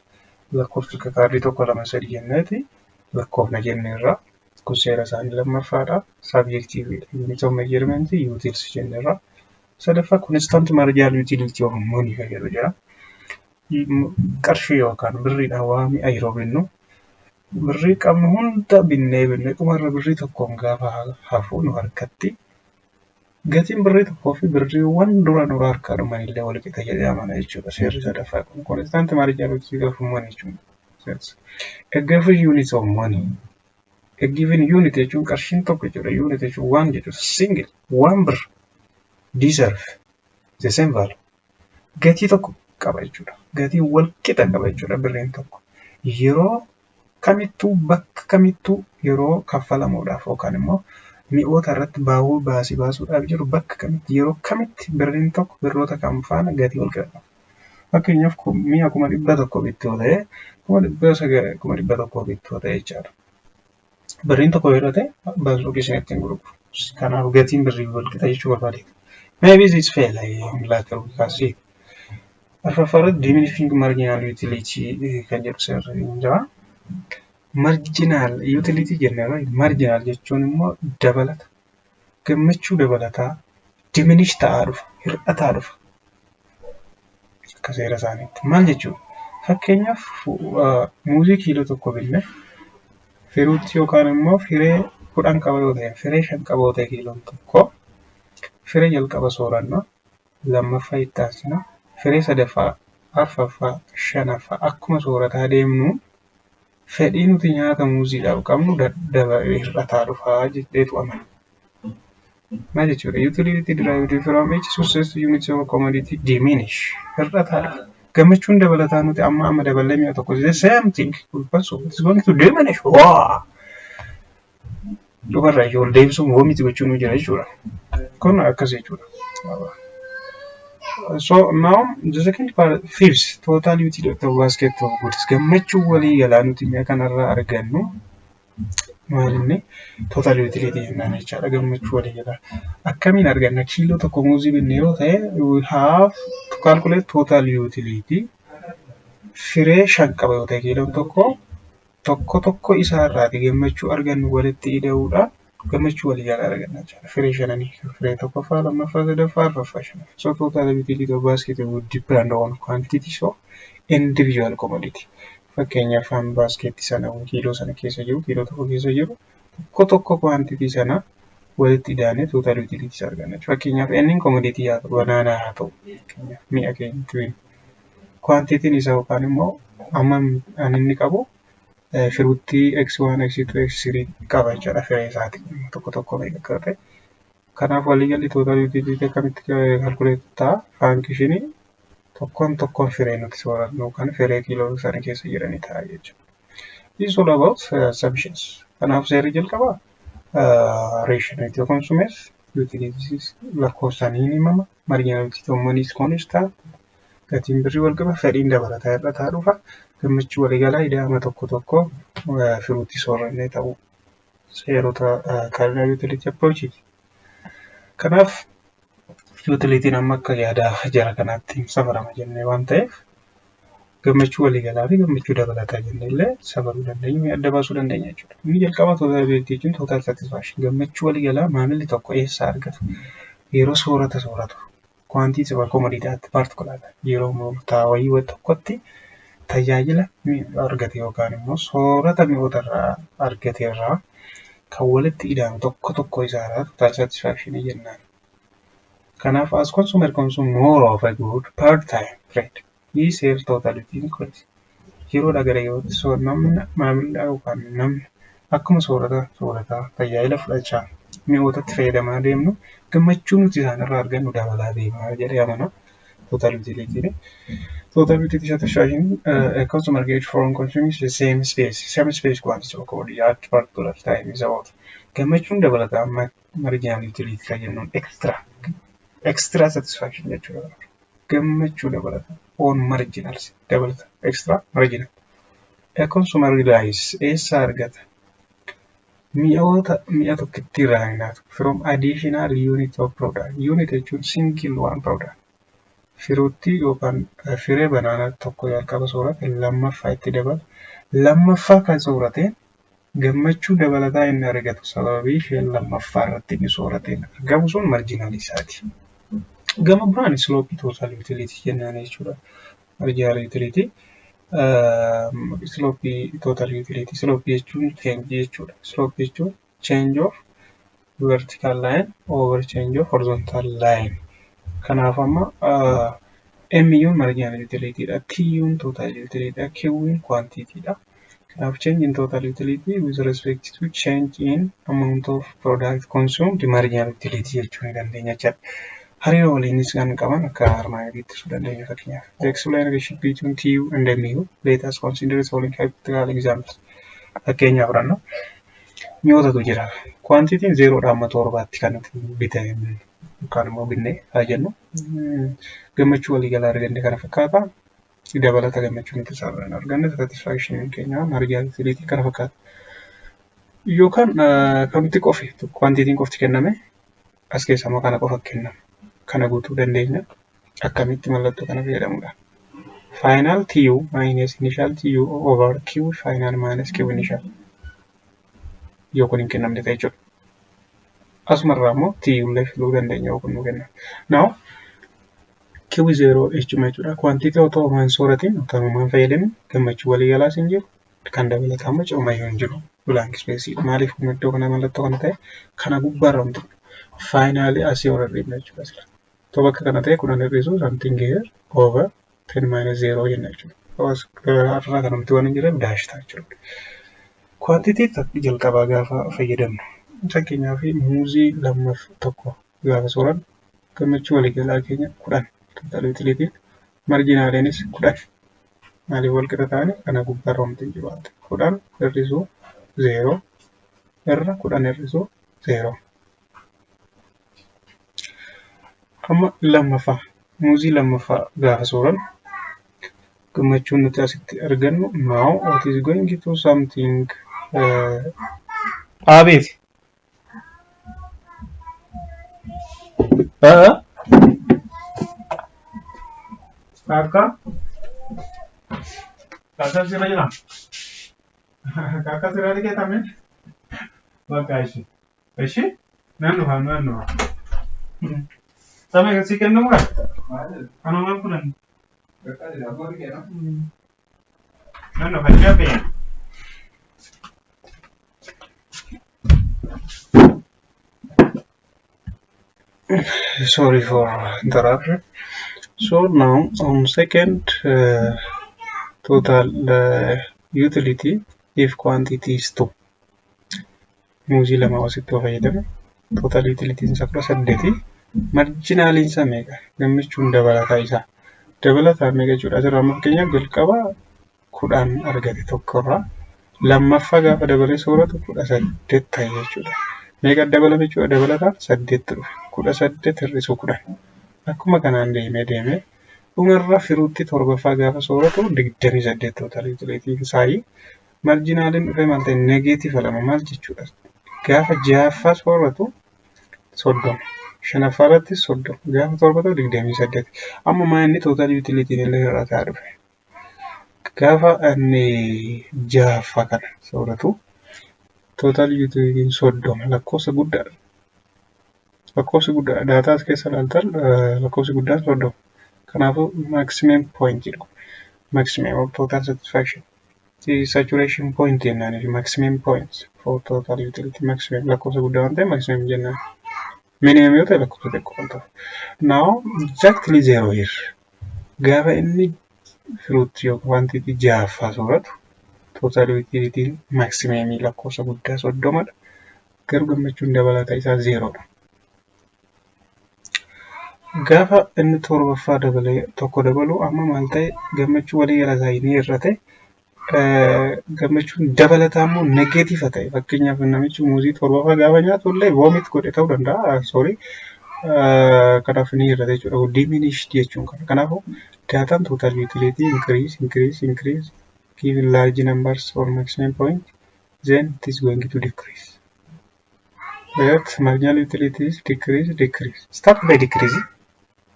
Lakkoofsa kaardii tokko, lama, sadii jenneeti lakkoofna jenneerra. Kun seera isaanii lammaffaadha. Subjective unit of measurement utils jennerra. Sadaffaa, constant marginal utility of money kan jedhu jira. Qarshii yookaan birriidhaan waa mi'a yeroo binnu, birrii qabnu hunda binnee binnee dhumarra birrii tokkoon gaafa hafu nu harkatti, gatiin birrii tokkoo fi birriiwwan dura nurra harkaa dhuman illee wal qixa jedhee amana jechuudha. Seerri sadaffaa kun constant marginal utility of money jechuudha. A given unit of money. A given unit jechuun qarshiin tokko jechuudha. Unit jechuun waan jechuudha. Single one birr deserve the same value. Gatii tokko qaba jechuudha. Gatii wal qixa qaba jechuudha birriin tokko. Yeroo kamittuu, bakka kamittuu, yeroo kaffalamuudhaaf yookaan immoo mi'oota irratti baawuu baasii baasuudhaaf jiru, bakka kamitti, yeroo kamitti birriin tokko birroota kam faana gatii wal qixa qaba. Fakkeenyaaf, mi'a 100,000 bittu yoo ta'e, 100,000, 100,000 bittu yoo ta'e jechaadha. Birriin tokko yeroo ta'e abbaan suuqii isin ittiin gurguru. Kanaaf gatiin birrii wal qixa jechuu barbaadeeti. Maybe this fail later, we can see. Arfaffaa irratti diminishing marginal utility kan jedhu seerri ni jira. Marginal utility jenneerra, marginal jechuun immoo dabalata. Gammachuu dabalataa diminish ta'aa dhufa, hir'ataa dhufa. Akka seera isaaniitti. Maal jechuudha? Fakkeenyaaf, muuzii kiiloo tokko binne, fruitii yookaan immoo firee 10 qaba yoo ta'e, firee 5 qaba yoo ta'e kiiloon tokko, firee jalqaba sooranna, lammaffaa itti aansina, firee sadaffaa, arfaffaa, shanaffaa akkuma soorataa deemnu, fedhii nuti nyaata muuziidhaaf qabnu hir'ataa dhufaa jedheetu amana. Maal jechuudha? Utility derived from each successive unit of commodity diminish. Hir'ataa dhufa. Gammachuun dabalataa nuti amma amma daballee mi'a tokko, the same thing, so it's going to diminish. Waa! Dhumarraa iyyuu ol deebisuun woomiti gochuun nu jira jechuudha. Kun akkas jechuudha. So now the second part, fifth, total utility of the basket of goods. Gammachuu walii galaa nuti mi'a kanarraa argannu maalinni total utility jennaan jechaadha. Gammachuu walii galaa. Akkamiin arganna? Kiiloo tokko muuzii binne yoo ta'e, we have to calculate total utility. Firee 5 qaba yoo ta'e kiiloon tokko, tokko tokko isaarraati gammachuu argannu walitti ida'uudhaan gammachuu walii galaa arganna jechuudha. Firee shananii, firee tokkoffaa, lammaffaa, sadaffaa, arfaffaa, shanaffaa. So total utility of basket would depend on quantities of individual commodity. Fakkeenyaaf, han basketii sana kiiloo sana keessa jiru, kiiloo tokko keessa jiru, tokko tokko quantity sana walitti idaanee total utility isaa arganna jechuudha. Fakkeenyaaf, inni commodity haa ta'u, banana haa ta'u, fakkeenyaaf mi'a keenya quantityn isaa yookaan immoo hammam inni qabu fruitii x1, x2, x3 qaba jechuudha firee isaati. Tokko tokko meeqa akka ta'e. Kanaaf waliigalli total utility akkamitti calculate ta'a? Functionii tokkoon tokkoon firee nuti soorannu yookaan firee kiiloo sana keessa jiranii ta'a jechuudha. This is all about assumptions. Kanaaf seerri jalqabaa rationality of consumers, utilities lakkoofsaan ni himama. Marginal utility of money is constant. Gatiin birrii wal qaba, fedhiin dabalataa hir'ataa dhufa. Gammachuu waliigalaa ida'ama tokko tokko fruitii soorannee ta'uu seerota cardinal utility approach. Kanaaf utilityn amma akka yaada jara kanaatti safarama jennee waan ta'eef, gammachuu waliigalaa fi gammachuu dabalataa jennee illee safaruu dandeenya, adda baasuu dandeenya jechuudha. Inni jalqaba total utility jechuun total satisfaction, gammachuu waliigalaa maamilli tokko eessaa argatu? Yeroo soorata sooratu, quantity of commodity at particular yeroo murtaawaa wayii tokkotti tajaajila argate yookaan immoo soorata mi'oota irraa argate irraa kan walitti ida'amu tokko tokko isaarraa total satisfaction jennaan. Kanaaf as consumer consume more of a good per time period, he saves total utility increase. Yeroodhaa gara yerootti so namni maamilli yookaan namni akkuma soorata soorataa, tajaajila fudhachaa, mi'ootatti fayyadamaa deemnu, gammachuu nuti isaanirraa argannu dabalaa deemaa jedhee amana. Total utility. Total utility satisfaction a consumer gets from consuming the same space quantity of commodity at particular time is about. Gammachuun dabalataa marginal utility kan jennuun extra satisfaction jechuudha. Gammachuu dabalataa on marginals dabalata, extra marginal. A consumer relies eessaa argata? Mi'oota mi'a tokkotti irraa hin from additional unit of product. Unit jechuun single one product. Fruitii yookaan firee banana tokko jalqaba soorate, lammaffaa itti dabala. Lammaffaa kan soorate Gammachuu dabalataa inni argatu sababii isheen lammaffaa irratti inni soorateen argamu sun marginal isaati. Gama biraan slope total utility jennaan jechuudha. Marginal utility, slope total utility, slope jechuun change jechuudha. Slope jechuun change of vertical line over change of horizontal line. Kanaaf amma MU'n marginal utility dha. TU'n total utility dha. Q'n quantity dha. Kanaaf change in total utility with respect to change in amount of product consumed marginal utility jechuu ni dandeenya jechuudha. Hariiroo waliinis kan qaban akka armaan gadiitti ibsuu dandeenya fakkeenyaaf. The explain relationship between TU and MU. Let us consider the following hypothetical examples. Fakkeenyaaf fudhannu. Mi'ootatu jira. Quantityn zeeroodha amma torbaatti kan nuti bitame yookaan immoo binne haa jennu. Gammachuu waliigalaa arganne kana fakkaata. Dabalata gammachuu nuti isaan arganne satisfaction keenya marginal utility kana fakkaata. Yookaan kamti qofi quantityn qofti kenname as keessa immoo kana qofa kenname. Kana guutuu dandeenya. Akkamitti? Mallattoo kana fayyadamuudhaan. Final TU minus initial TU over Q final minus Q initial. Yoo kun hin kennamne ta'e jechuudha. Asumarraa immoo TU illee filuu dandeenya yoo kun nu kenna. Now Q zero jechuudha jechuudha. Quantity otoo homaa hin sooratiin, otoo homaa hin fayyadamin gammachuu waliigalaas hin jiru. Kan dabalataa immoo coomayyuu hin jiru. Blank space. Maaliif kun iddoo kana mallattoo kana ta'e? Kana gubbaarra wanti finally asii ol hir'ifna jechuudha sila. Otoo bakka kana ta'e 10 hir'isu something here over 10 minus 0 jenna jechuudha. Irraa kanumti waan hin jirreef dash ta'a jechuudha. Quantity jalqabaa gaafa fayyadamnu, fakkeenyaaf muuzii lammaaf tokko gaafa soorannu, gammachuu waliigalaa keenya 10, total utilityn marginaliinis 10. Maaliif wal qixa ta'anii? Kana gubbaarra wanti hin jiru waan ta'eef, 10 hir'isuu zeeroo irra 10 hir'isuu zeeroo. Amma lammaffaa, muuzii lammaffaa gaafa soorannu, gammachuun nuti asitti argannu now what is going to something Abeet. Kaakkaa? Kaakkaa sirra jira? Kaakkaa sirraa dhiqeetame? Bakka ishee. Ishee? Nan dhufa, nan dhufa. Samee si kennamu kan? Kanumaan fudhanne. Nan dhufa jabee. Sorry for interruption. So now on second total utility, if quantity is 2, muuzii lama asitti yoo fayyadame, total utility isaa 18. Marginaliin isaa meeqa? Gammachuun dabalataa isaa dabalataa meeqa jechuudha? Asirraa amma fakkeenyaaf jalqaba 10 argate tokkorraa, lammaffaa gaafa dabalee sooratu 18 ta'e jechuudha. Meeqa dabalame jechuudha? Dabalataan saddeetti dhufe. 18 hir'isuu 10. Akkuma kanaan deemee deemee dhumarra firuutti torbaffaa gaafa sooratu 28 total utilityn isaa. Marginaliin dhufee maal ta'e? Negative 2. Maal jechuudha? Gaafa ja'affaa sooratu 30. Shanaffaa irratti 30. Gaafa torba ta'u 28. Amma maa inni total utilityn illee hir'ataa dhufe. Gaafa inni ja'affaa kana sooratu total utilityn 30 lakkoofsa guddaadha. Lakkoofsi guddaadha. Data as keessa ilaaltan lakkoofsi guddaan 30. Kanaafuu maximum point jedhu. Maximum of total satisfaction. The saturation point jennaan fi maximum point for total utility, maximum lakkoofsa guddaa waan ta'eef maximum jennaan. Minimum yoo ta'e lakkoofsa xiqqoo waan ta'uuf. Now exactly zero here. Gaafa inni fruit yookaan quantity ja'affaa sooratu total utility maximum lakkoofsa guddaa 30dha. Garuu gammachuun dabalataa isaa zeeroodha. Gaafa inni torbaffaa dabalee tokko dabalu amma maal ta'e? Gammachuu walii gala isaa ni hir'ate. Gammachuun dabalataa immoo negative ta'e. Fakkeenyaaf namichi muuzii torbaffaa gaafa nyaatu illee vomit godhe ta'uu danda'a. Sorry. Kanaaf ni hir'ate jechuudha. Diminished jechuun kana. Kanaafuu daataan total utility increase, increase, increase given large numbers or maximum point, then it is going to decrease. But marginal utility is decrease, decrease. Start by decreasing,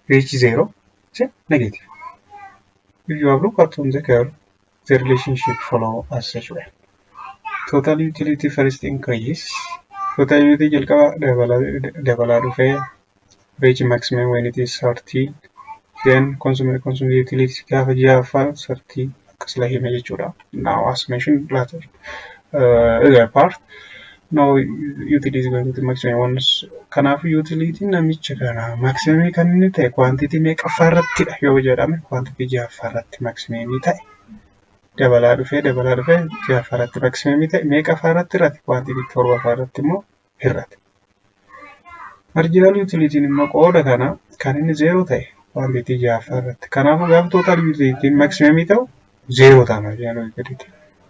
reach zero, then negative. If you have looked at on the curve, the relationship follow as such way. Total utility first increase. Total utility jalqaba dabalaa dhufee reach maximum when it is 30. Then consumer consume utility gaafa ja'affaa 30 akkas la hime jechuudha. Now, as mentioned later, earlier part, now utility is going to maximum once. Kanaaf utility namicha kana maximum kan inni ta'e quantity meeqaffaa irrattidha yoo jedhame, quantity ja'affaa irratti maximum ta'e. Dabalaa dhufee dabalaa dhufee ja'affaa irratti maximum ta'e. Meeqaffaa irratti hir'ate? Quantity torbaffaa irratti immoo hir'ate. Marginal utility immoo qooda kana kan inni zeeroo ta'e quantity ja'affaa irratti. Kanaafuu gaafa total utility maximum ta'u zeeroo ta'a marginal utility.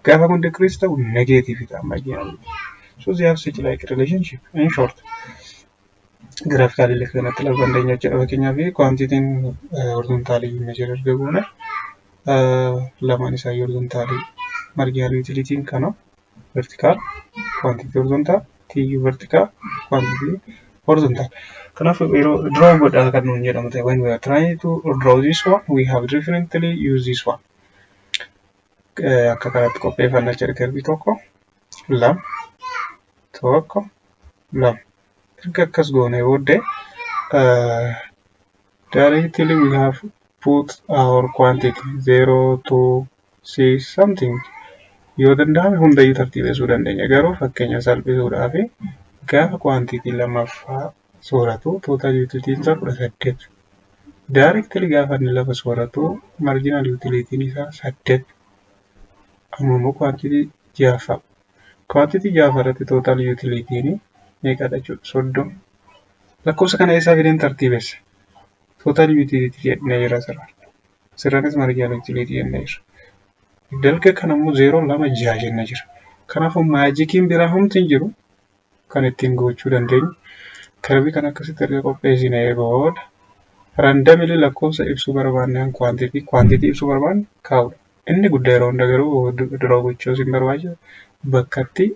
Gaafa kun decrease ta'u negative ta'a marginal utility. So they have such like relationship. In short, graphically kanatti ilaaluu dandeenya jechuudha. Fakkeenyaaf, quantityn horizontally measure erga goone, lamaan isaa horizontally, marginal utilityn kana vertical, quantity horizontal, TU vertical, quantity horizontal. Kanaaf yeroo draw godhaa kan nuun jedhamu ta'e, when we are trying to draw this one, we have differently use this one. Akka kanatti qopheeffannaa jedha. Curve tokko, lama, tokko, lama. Erga akkas goone booddee, directly we have put our quantity 0, 2, 6 something. Yoo danda'ame hundayyuu tartiibessuu dandeenya, garuu fakkeenya salphisuudhaaf gaafa quantity lammaffaa sooratu total utilityn isaa 18. Directly gaafa inni lama sooratu marginal utilityn isaa 8. Amma immoo quantity ja'affaa. Quantity ja'affaa irratti total utilityn meeqadha jechuudha? 30. Lakkoofsa kana eessaa fideen tartiibessa? Total utility jennee jira asirraa. Asirranis marginal utility jennee jira. Dalga kana immoo zeeroo, lama, ja'a jennee jira. Kanaafuu magiciin biraa homti hin jiru kan ittiin gochuu dandeenyu. Curve kana akkasitti erga qopheessinee booda randomly lakkoofsa ibsuu barbaanne, quantity ibsuu barbaanne kaa'udha. Inni guddaa yeroo hunda garuu draw gochuu hin barbaachisu bakkatti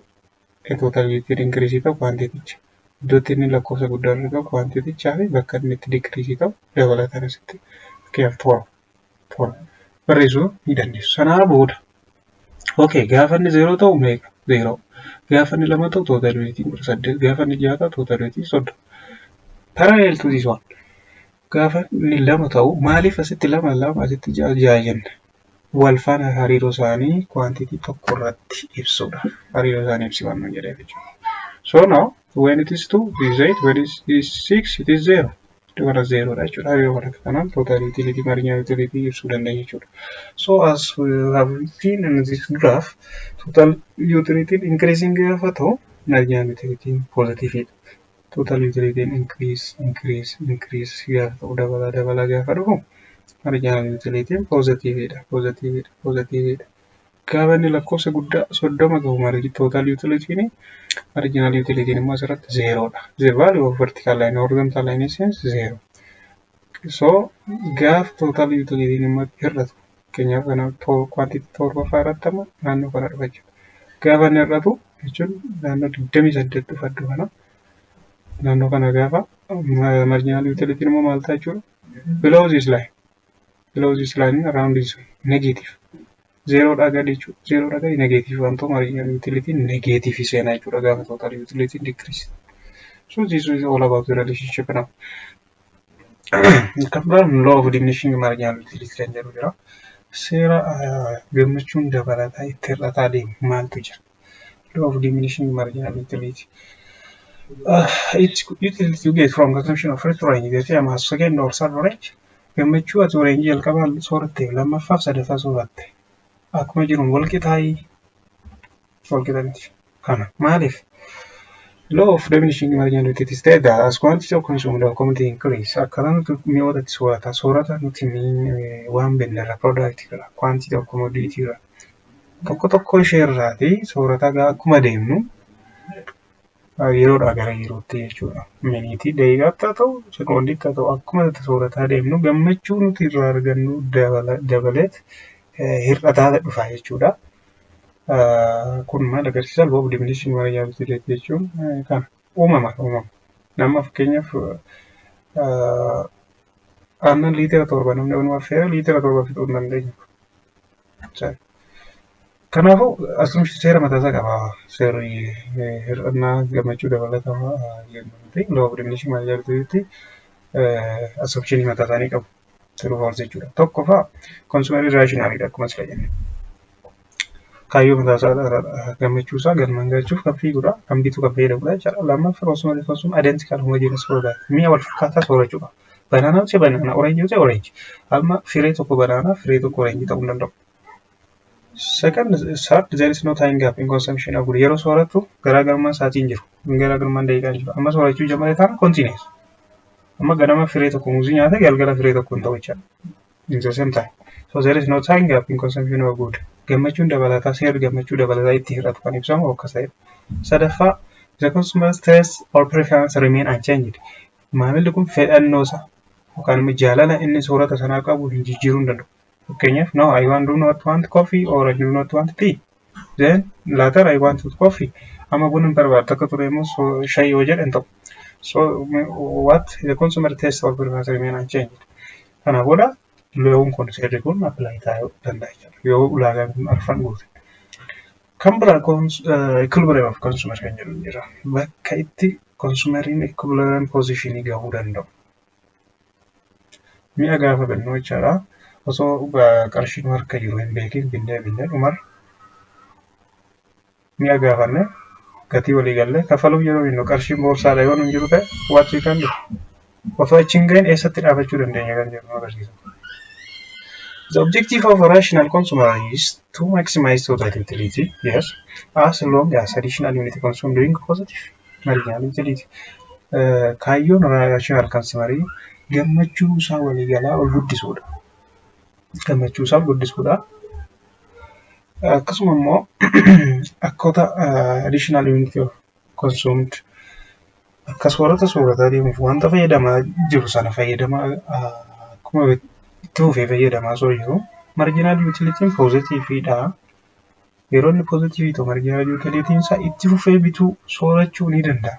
total utilityn increase ta'u quantitycha. Iddootti inni lakkoofsa guddaa irra gahu quantitychaa fi bakka inni itti decrease ta'u dabalataan asitti, fakkeenyaaf, 7, 7 barreessuu ni dandeessu. Sanaa booda, okay, gaafa inni zeeroo ta'u meeqa? Zeeroo. Gaafa inni lama ta'u total utilityn 18. Gaafa inni jaha ta'u total utilityn 30. Parallel to this one. Gaafa inni lama ta'u maaliif asitti lama lama, asitti ja'a ja'a jenna? Wal faana hariiroo isaanii quantity tokko irratti ibsuudha. Hariiroo isaanii ibsi waan nuun jedheef jechuudha. So now when it is 2, it is 8, when it is 6, it is 0. Iddoo kana zeeroodha jechuudha. Hariiroo kana kanaan total utility, marginal utility ibsuu dandeenya jechuudha. So as we have seen in this graph, total utility increasing gaafa ta'u marginal utility positive dha. Total utility increase, increase, increase gaafa ta'u, dabalaa dabalaa gaafa dhufu marginal utility positive dha, positive dha, positive dha. Gaafa inni lakkoofsa guddaa 30 gahu margi total utility, marginal utility immoo asirratti zeeroodha. The value of vertical line, horizontal line is zero. So gaaf total utility immoo hir'atu, fakkeenyaaf, kana quantity torbaffaa irratti amma naannoo kana dhufa jechuudha. Gaafa inni hir'atu jechuun naannoo 28 dhufa iddoo kana. Naannoo kana gaafa marginal utility immoo maal ta'a jechuudha? Below this line. Below this line, around this negative. Zeeroodhaa gadi jechuudha. Zeeroodhaa gadi negative waan ta'u marginal utility negative seenaa jechuudha gaafa total utility decrease. So this is all about the relationship now. Kan biraan law of diminishing marginal utility kan jedhu jira. Seera gammachuun dabalataa itti hir'ataa deemu maaltu jira? Law of diminishing marginal utility. It's utility you get from consumption of first range the same as second or third range. Gammachuu ati range jalqabaa sooratte, lammaffaaf sadaffaa sooratte akkuma jiruun wal qixaayii? Wal qixa miti. Kana maaliif? Law of diminishing marginal utility state that as quantity of consumed of commodity increase, akkaataa nuti mi'oota itti soorata soorata nuti waan binnerra, product irra, quantity of commodity irra, tokko tokko ishee irraati soorata akkuma deemnu yeroodhaa gara yerootti jechuudha. Miniitii, daqiiqaatti haa ta'u, sekoondiitti haa ta'u, akkuma nuti soorataa deemnu gammachuu nuti irraa argannu dabaleet hir'ataa dhufa jechuudha. Kun maal agarsiisa? Law of diminishing marginal utility jechuun kana uumama uumama. Nama fakkeenyaaf aannan liitira 7 namni walumaa affeere liitira 7 fixuu hin dandeenyu. Kanaafuu assumption seera mataa isaa qaba. Seerri hir'annaa gammachuu dabalataa jennuuti. Law of diminishing marginal utility assumption mataa isaanii qabu. True, false jechuudha. Tokkoffaa, consumer rationalidha akkuma sila jenne. Kaayyoo mataa isaa, gammachuu isaa galmaan gahuuf kan fiigudha. Kan bitu, kan fayyadamudha jechaadha. Lammaffaa, consumer consume identical homogeneous product. Mi'a wal fakkaataa soorachuu qaba. Banana yoo ta'e banana, orange yoo ta'e orange. Amma firee tokko banana, firee tokko orange ta'uu hin danda'u. Second, third, there is no time gap in consumption of good. Yeroo sooratu garaagarummaan sa'aatii hin jiru. Garaagarummaan daqiiqaa hin jiru. Amma soorachuu jalqabe taana continuous. Amma ganama firee tokko muuzii nyaate, galgala firee tokko hin ta'u jechaadha. In the same time. So there is no time gap in consumption of good. Gammachuun dabalataa seerri gammachuu dabalataa itti hir'atu kan ibsamu akkas ta'edha. Sadaffaa, the consumer's taste or preference remain unchanged. Maamilli kun fedhannoo isaa yookaan immoo jaalala inni soorata sanaa qabu hin jijjiiruu hin danda'u. Fakkeenyaaf, no, I want do not want coffee or I do not want tea. Then later I want coffee. Amma buna hin barbaadu akka ture immoo shaayii yoo jedhan ta'u. So what the consumer taste or preference remain unchanged. Kana booda loon kun, seerri kun apply ta'uu danda'a jechuudha. Yoo ulaagaan kun arfan guute. Kan biraa equilibrium of consumer kan jedhu jira. Bakka itti consumeriin equilibrium positionii gahuu danda'u. Mi'a gaafa binnu jechaadha. Osoo qarshiin harka jiru hin beekin binnee binnee dhumarra mi'a gaafanne gatii walii gallee kafaluuf yeroo binnu qarshiin boorsaadha yoo nun jiru ta'e, what we can do? Osoo achi hin gahin eessatti dhaabachuu dandeenya kan jedhu nu agarsiisa. The objective of a rational consumer is to maximize total utility, yes, as long as additional unit consumed bring positive marginal utility. Kaayyoon rational consumerii gammachuu isaa waliigalaa ol guddisuudha. Gammachuu isaa ol guddisuudha. Akkasuma immoo akkota additional unit of consumed akka soorata soorataa deemuuf wanta fayyadamaa jiru sana fayyadamaa akkuma itti fufee fayyadamaa osoo jiru marginal utilityn positiveidha. Yeroo inni positive ta'u marginal utilityn isaa itti fufee bituu soorachuu ni danda'a.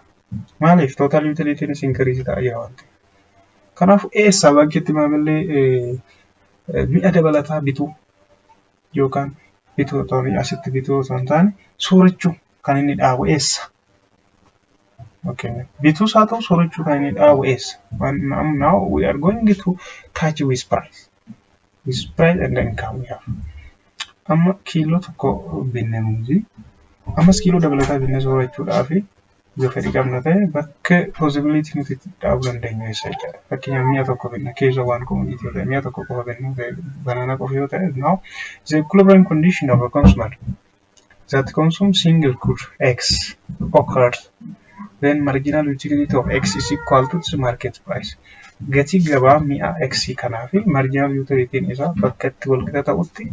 Maaliif? Total utilityn increase ta'aa jira waan ta'eef. Kanaafuu eessaa bakki itti maamilli mi'a dabalataa bituu yookaan bituu otoo asitti bituu osoo hin taane soorachuu kan inni dhaabu eessa? Bituus haa ta'u soorachuu kan inni dhaabu eessa? Now we are going to catch with price. With price and income we have. Amma kiiloo tokko binne muuzii, ammas kiiloo dabalataa binne soorachuudhaaf yoo fedhii qabna ta'e, bakka possibility nuti itti dhaabuu dandeenyu eessa jechaadha. Fakkeenyaaf, mi'a tokko binna keessa waan commodity yoo ta'e, mi'a tokko qofa binna ta'e, banana qofa yoo ta'e, now the equilibrium condition of a consumer that consume single good X occurs then marginal utility of X is equal to its market price. Gatii gabaa mi'a X kanaa fi marginal utility isaa bakka itti walqixa ta'utti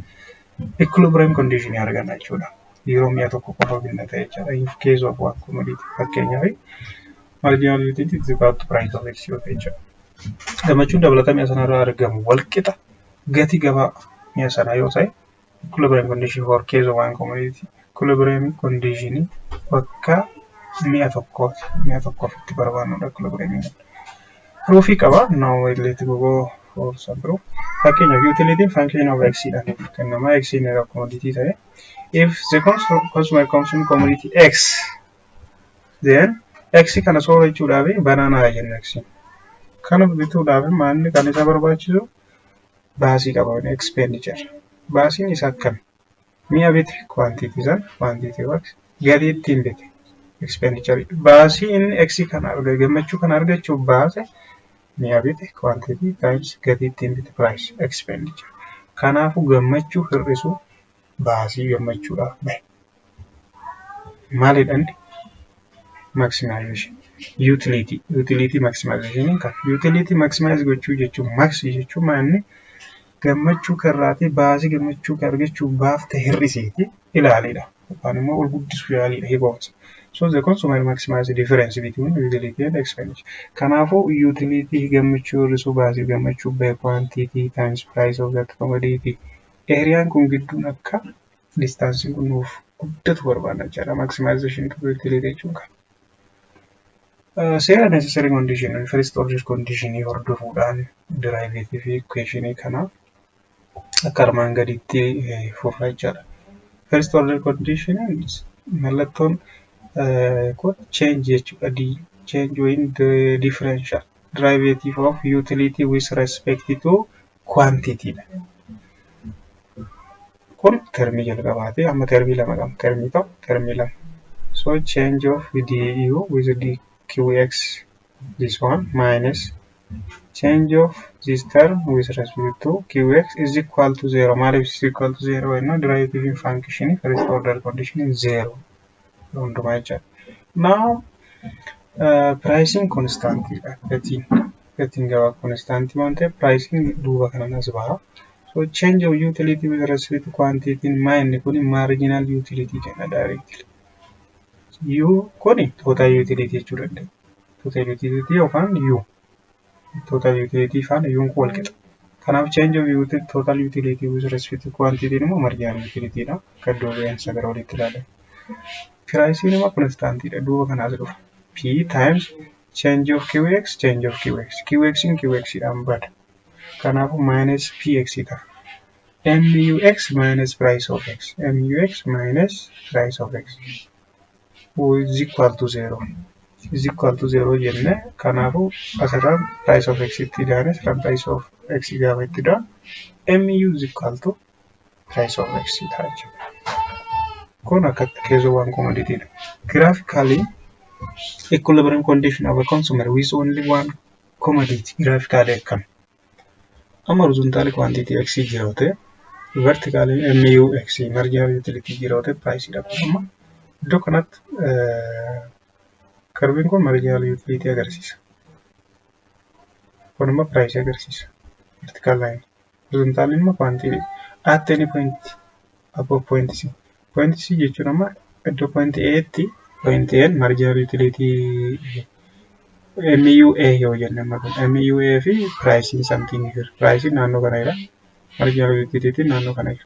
equilibrium condition arganna jechuudha. Yeroo mi'a tokko qofa binna ta'e jechuudha. In case of one commodity, fakkeenyaaf, marginal utility is equal to price of X yoo ta'e jechuudha. Gammachuun dabalata mi'a sanarraa argamu walqixa gatii gabaa mi'a sanaa yoo ta'e, equilibrium condition for case of one commodity, equilibrium condition bakka mi'a tokkooti. Mi'a tokkoof itti barbaannudha equilibrium. Proofii qaba. Now let go for some proof. Fakkeenyaaf, utility function of x dhaan kennama. X inni commodity ta'e. If the consumer consume commodity X, then X kana soorachuudhaaf banana jenna X. Kana bituudhaaf maalni kan isa barbaachisu baasii qaba, expenditure. Baasiin isa akkami? Mi'a bite, quantity san, quantity of X, gatii ittiin bite, expenditure. Baasii inni X kana arga gammachuu kana argachuuf baase mi'a bite, quantity, times gatii ittiin bite, price, expenditure. Kanaafuu gammachuu hir'isuu baasii gammachuudhaaf bahe. Maalidha inni? Maximization. Utility. Utility maximization kan. Utility maximize gochuu jechuun, max jechuun maal, inni gammachuu karraatii baasii gammachuu kan argachuuf baafte hir'iseeti ilaalidha. Yookaan immoo ol guddisuu yaaliidha hiikoomsa. So the consumer maximize the difference between utility and expenditure. Kanaafuu utility gammachuu hir'isuu baasii gammachuu bahe quantity times price of that commodity. Areaan kun gidduun akka distanceiin kun nuuf guddatu barbaadna jechaadha. Maximization of utility jechuun kana. Seera necessary condition, first order condition hordofuudhaan derivative equation kana akka armaan gaditti furra jechaadha. First order condition mallattoon kun change jechuudha. D change in the differential derivative of utility with respect to quantity dha. Kun termii jalqabaati. Amma termii lama qabna. Termii tokko, termii lama. So change of du with dqx, this one, minus change of this term with respect to qx is equal to 0. Maaliif is equal to 0 jenna? Derivative function first order condition is 0 hundumaa jechaadha. Now pricing constant dha. Gatiin gabaa constant waan ta'eef pricing duuba kanan as baha. So change of utility with respect to quantity maa inni kun marginal utility jenna directly. U kuni total utility jechuu dandeenya. Total utility yookaan U. Total utility faana U'n kun wal qixa. Kanaaf change of utility, total utility with respect to quantity immoo marginal utility dha. Akka iddoo ga'insa gara olitti ilaalan. Pricing immoo constant dha. Duuba kanaas dhufa. P times change of QX, change of QX. QX in QX dhaan bada. Kanaafuu minus PX ta'a. MUX minus price of X. MUX minus price of X is equal to 0. Is equal to 0 jenne, kanaafuu asirraan price of X itti idaane, asirraan price of X gaafa itti ida'an MU is equal to price of X ta'a jechuudha. Kun akka case one commodity dha. Graphically, equilibrium condition of a consumer with only one commodity graphically akkam? Amma horizontal quantity X jira yoo ta'e, vertically MU X marginal utility jira yoo ta'e, price dha. Amma iddoo kanatti curviin kun marginal utility agarsiisa. Kun immoo price agarsiisa. Vertical line. Horizontal immoo quantity. At any point above point C. Point C jechuun amma iddoo point A tti, point A marginal utility MUA yoo jenne, amma kun MUA fi pricing something jira. Pricing naannoo kana jira. Marginal utility naannoo kana jira.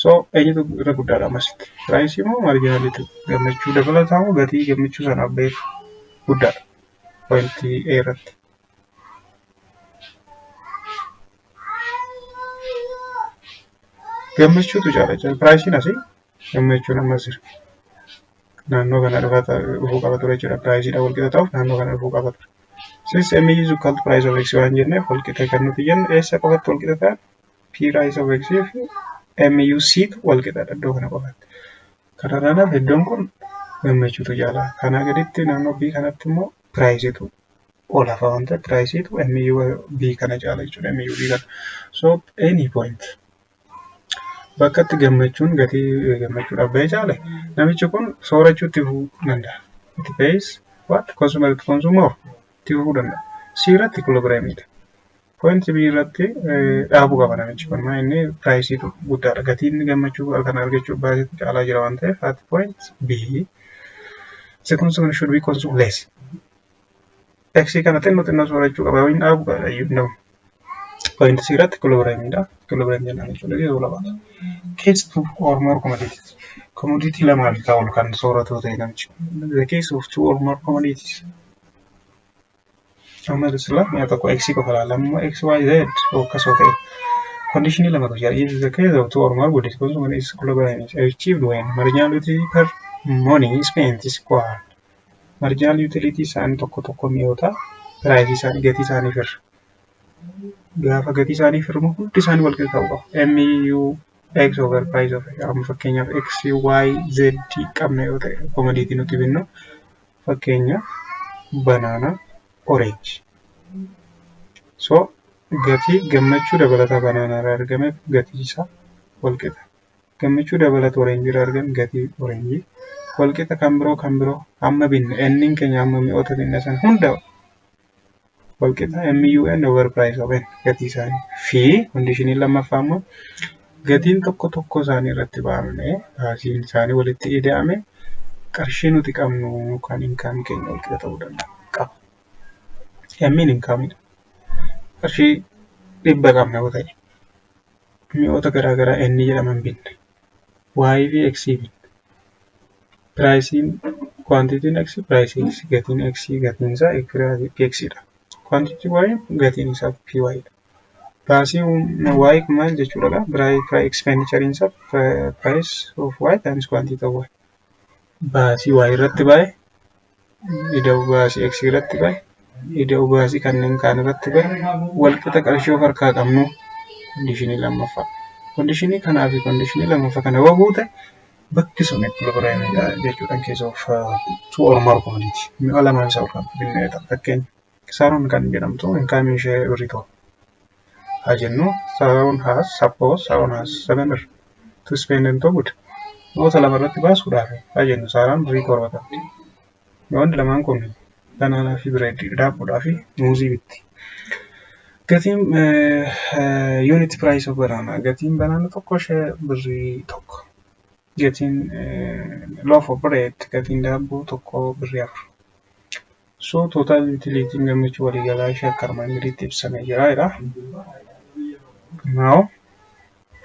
So eenyutu irra guddaadha ammasitti? Price moo marginal gammachuu dabalataa moo gatii gammachuu sanaaf beeku guddaadha? Point A irratti. Gammachuutu caala jechuudha. Pricing asii, gammachuun ammas jira. Naannoo kana dhufuu qaba ture jechuudha. Priceiidhaan wal qixa ta'uuf naannoo kana dhufuu qaba ture. Since MU is equal to price of X waan jenneef, wal qixa kan nuti jennu eessa qofatti wal qixa ta'an? P price of X fi MUC tu wal qixadha iddoo kana qofatti. Kanarraan hafe iddoon kun gammachuutu caala. Kanaa gaditti naannoo B kanatti immoo priceiitu ol hafa waan ta'eef priceiitu MU B kana caala jechuudha. MU B kana. So any point bakka itti gammachuun gatii gammachuudhaaf bahee caale, namichi kun soorachuu itti fufuu danda'a. It pays what? Consumer to consume more itti fufuu danda'a. C irratti equilibriumidha. Point B irratti dhaabuu qaba namichi kun. Maa inni priceiitu guddaadha. Gatiin gammachuu kana argachuuf baasetu caalaa jira waan ta'eef, at point B the consumer should be consume less. X kana xinnoo xinnoo soorachuu qaba. Yoo inni dhaabuu qaba iyyuu hin Point C irratti equilibriumidha. Equilibrium jennaan jechuudha. Yeroo lamaati. Case two or more commodities. Commodity lamaa fi ol kan sooratu ta'e namichi. The case of two or more commodities. Amma sila mi'a tokko X qofa ilaalla. Amma X, Y, Z akkasoo ta'e. Conditionii lamatu jira. If the case of two or more goods, consumer is equilibrium is achieved when marginal utility per money spent is equal. Marginal utility isaanii tokko tokko mi'oota price isaanii gatii isaanii firra. Gaafa gatii isaanii firmu hundi isaanii wal qixa ta'uu qabu. MU X over price of X. Amma fakkeenyaaf X, Y, Z qabna yoo ta'e, commodity nuti binnu fakkeenya banana, orange. So gatii gammachuu dabalataa banana irraa argameef gatii isaa wal qixa. Gammachuu dabalata orange irraa argame gatii orange wal qixa, kan biroo hamma binne N'n keenya hamma mi'oota binne sana hunda wal qixa, MUN over price of N gatii isaanii fi conditionii lammaffaa immoo gatiin tokko tokko isaanii irratti baafne baasiin isaanii walitti ida'ame qarshii nuti qabnu kan income keenya wal qixa ta'uu danda'a qaba. M'n incomeidha. Qarshii 100 qabna yoo ta'e, mi'oota garaa garaa N jedhaman binne. Y fi X binne. Priceiin quantityn X price X, gatiin X gatiin isaa X dha. Quantity Y gatiin isaa PY dha. Baasii Y maal jechuudha? Price expenditure isaa price of Y times quantity of Y. Baasii Y irratti bahe ida'u baasii X irratti bahe ida'u baasii kanneen kaan irratti bahe walqixa qarshii of harkaa qabnu, conditionii lammaffaa. Conditionii kanaa fi conditionii lammaffaa kana yoo guute, bakki sun equilibriumidha jechuudha in case of two or more commodity. Mi'a lamaan isaa ol kan binnee ta'a. Fakkeenya, Saaroon kan jedhamtu income ishee birrii 7 haa jennu. Saaroon has, suppose Saaroon has 7 birr to spend on two good. Mi'oota lama irratti baasuudhaaf haa jennu, Saaraan birrii 7 qabdi. Mi'oonni lamaan kun banana fi breadii, daabboodhaa fi muuzii bitti. Gatiin unit price of banana, gatiin banana tokko ishee birrii 1. Gatiin loaf of bread, gatiin daabboo tokko birrii 4. So total utilityn gammachuu waliigalaa ishee akka armaan gadiitti ibsamee jira jedha. Now,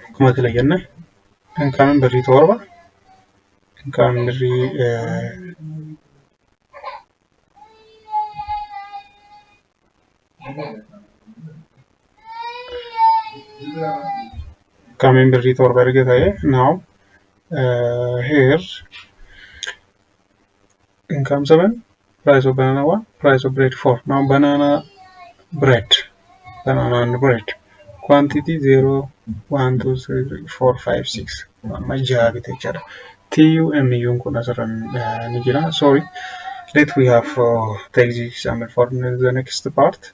akkuma sila jenne, incomeiin birrii 7, incomeiin birrii 7 erga ta'e, now here income 7, price of banana 1, price of bread 4. Now banana bread, banana and bread quantity 0, 1, 2, 3, 4, 5, 6, amma jaha bite jechaadha. TUMU'n kun asirra ni jira. Sorry, let we have take this example for the next part.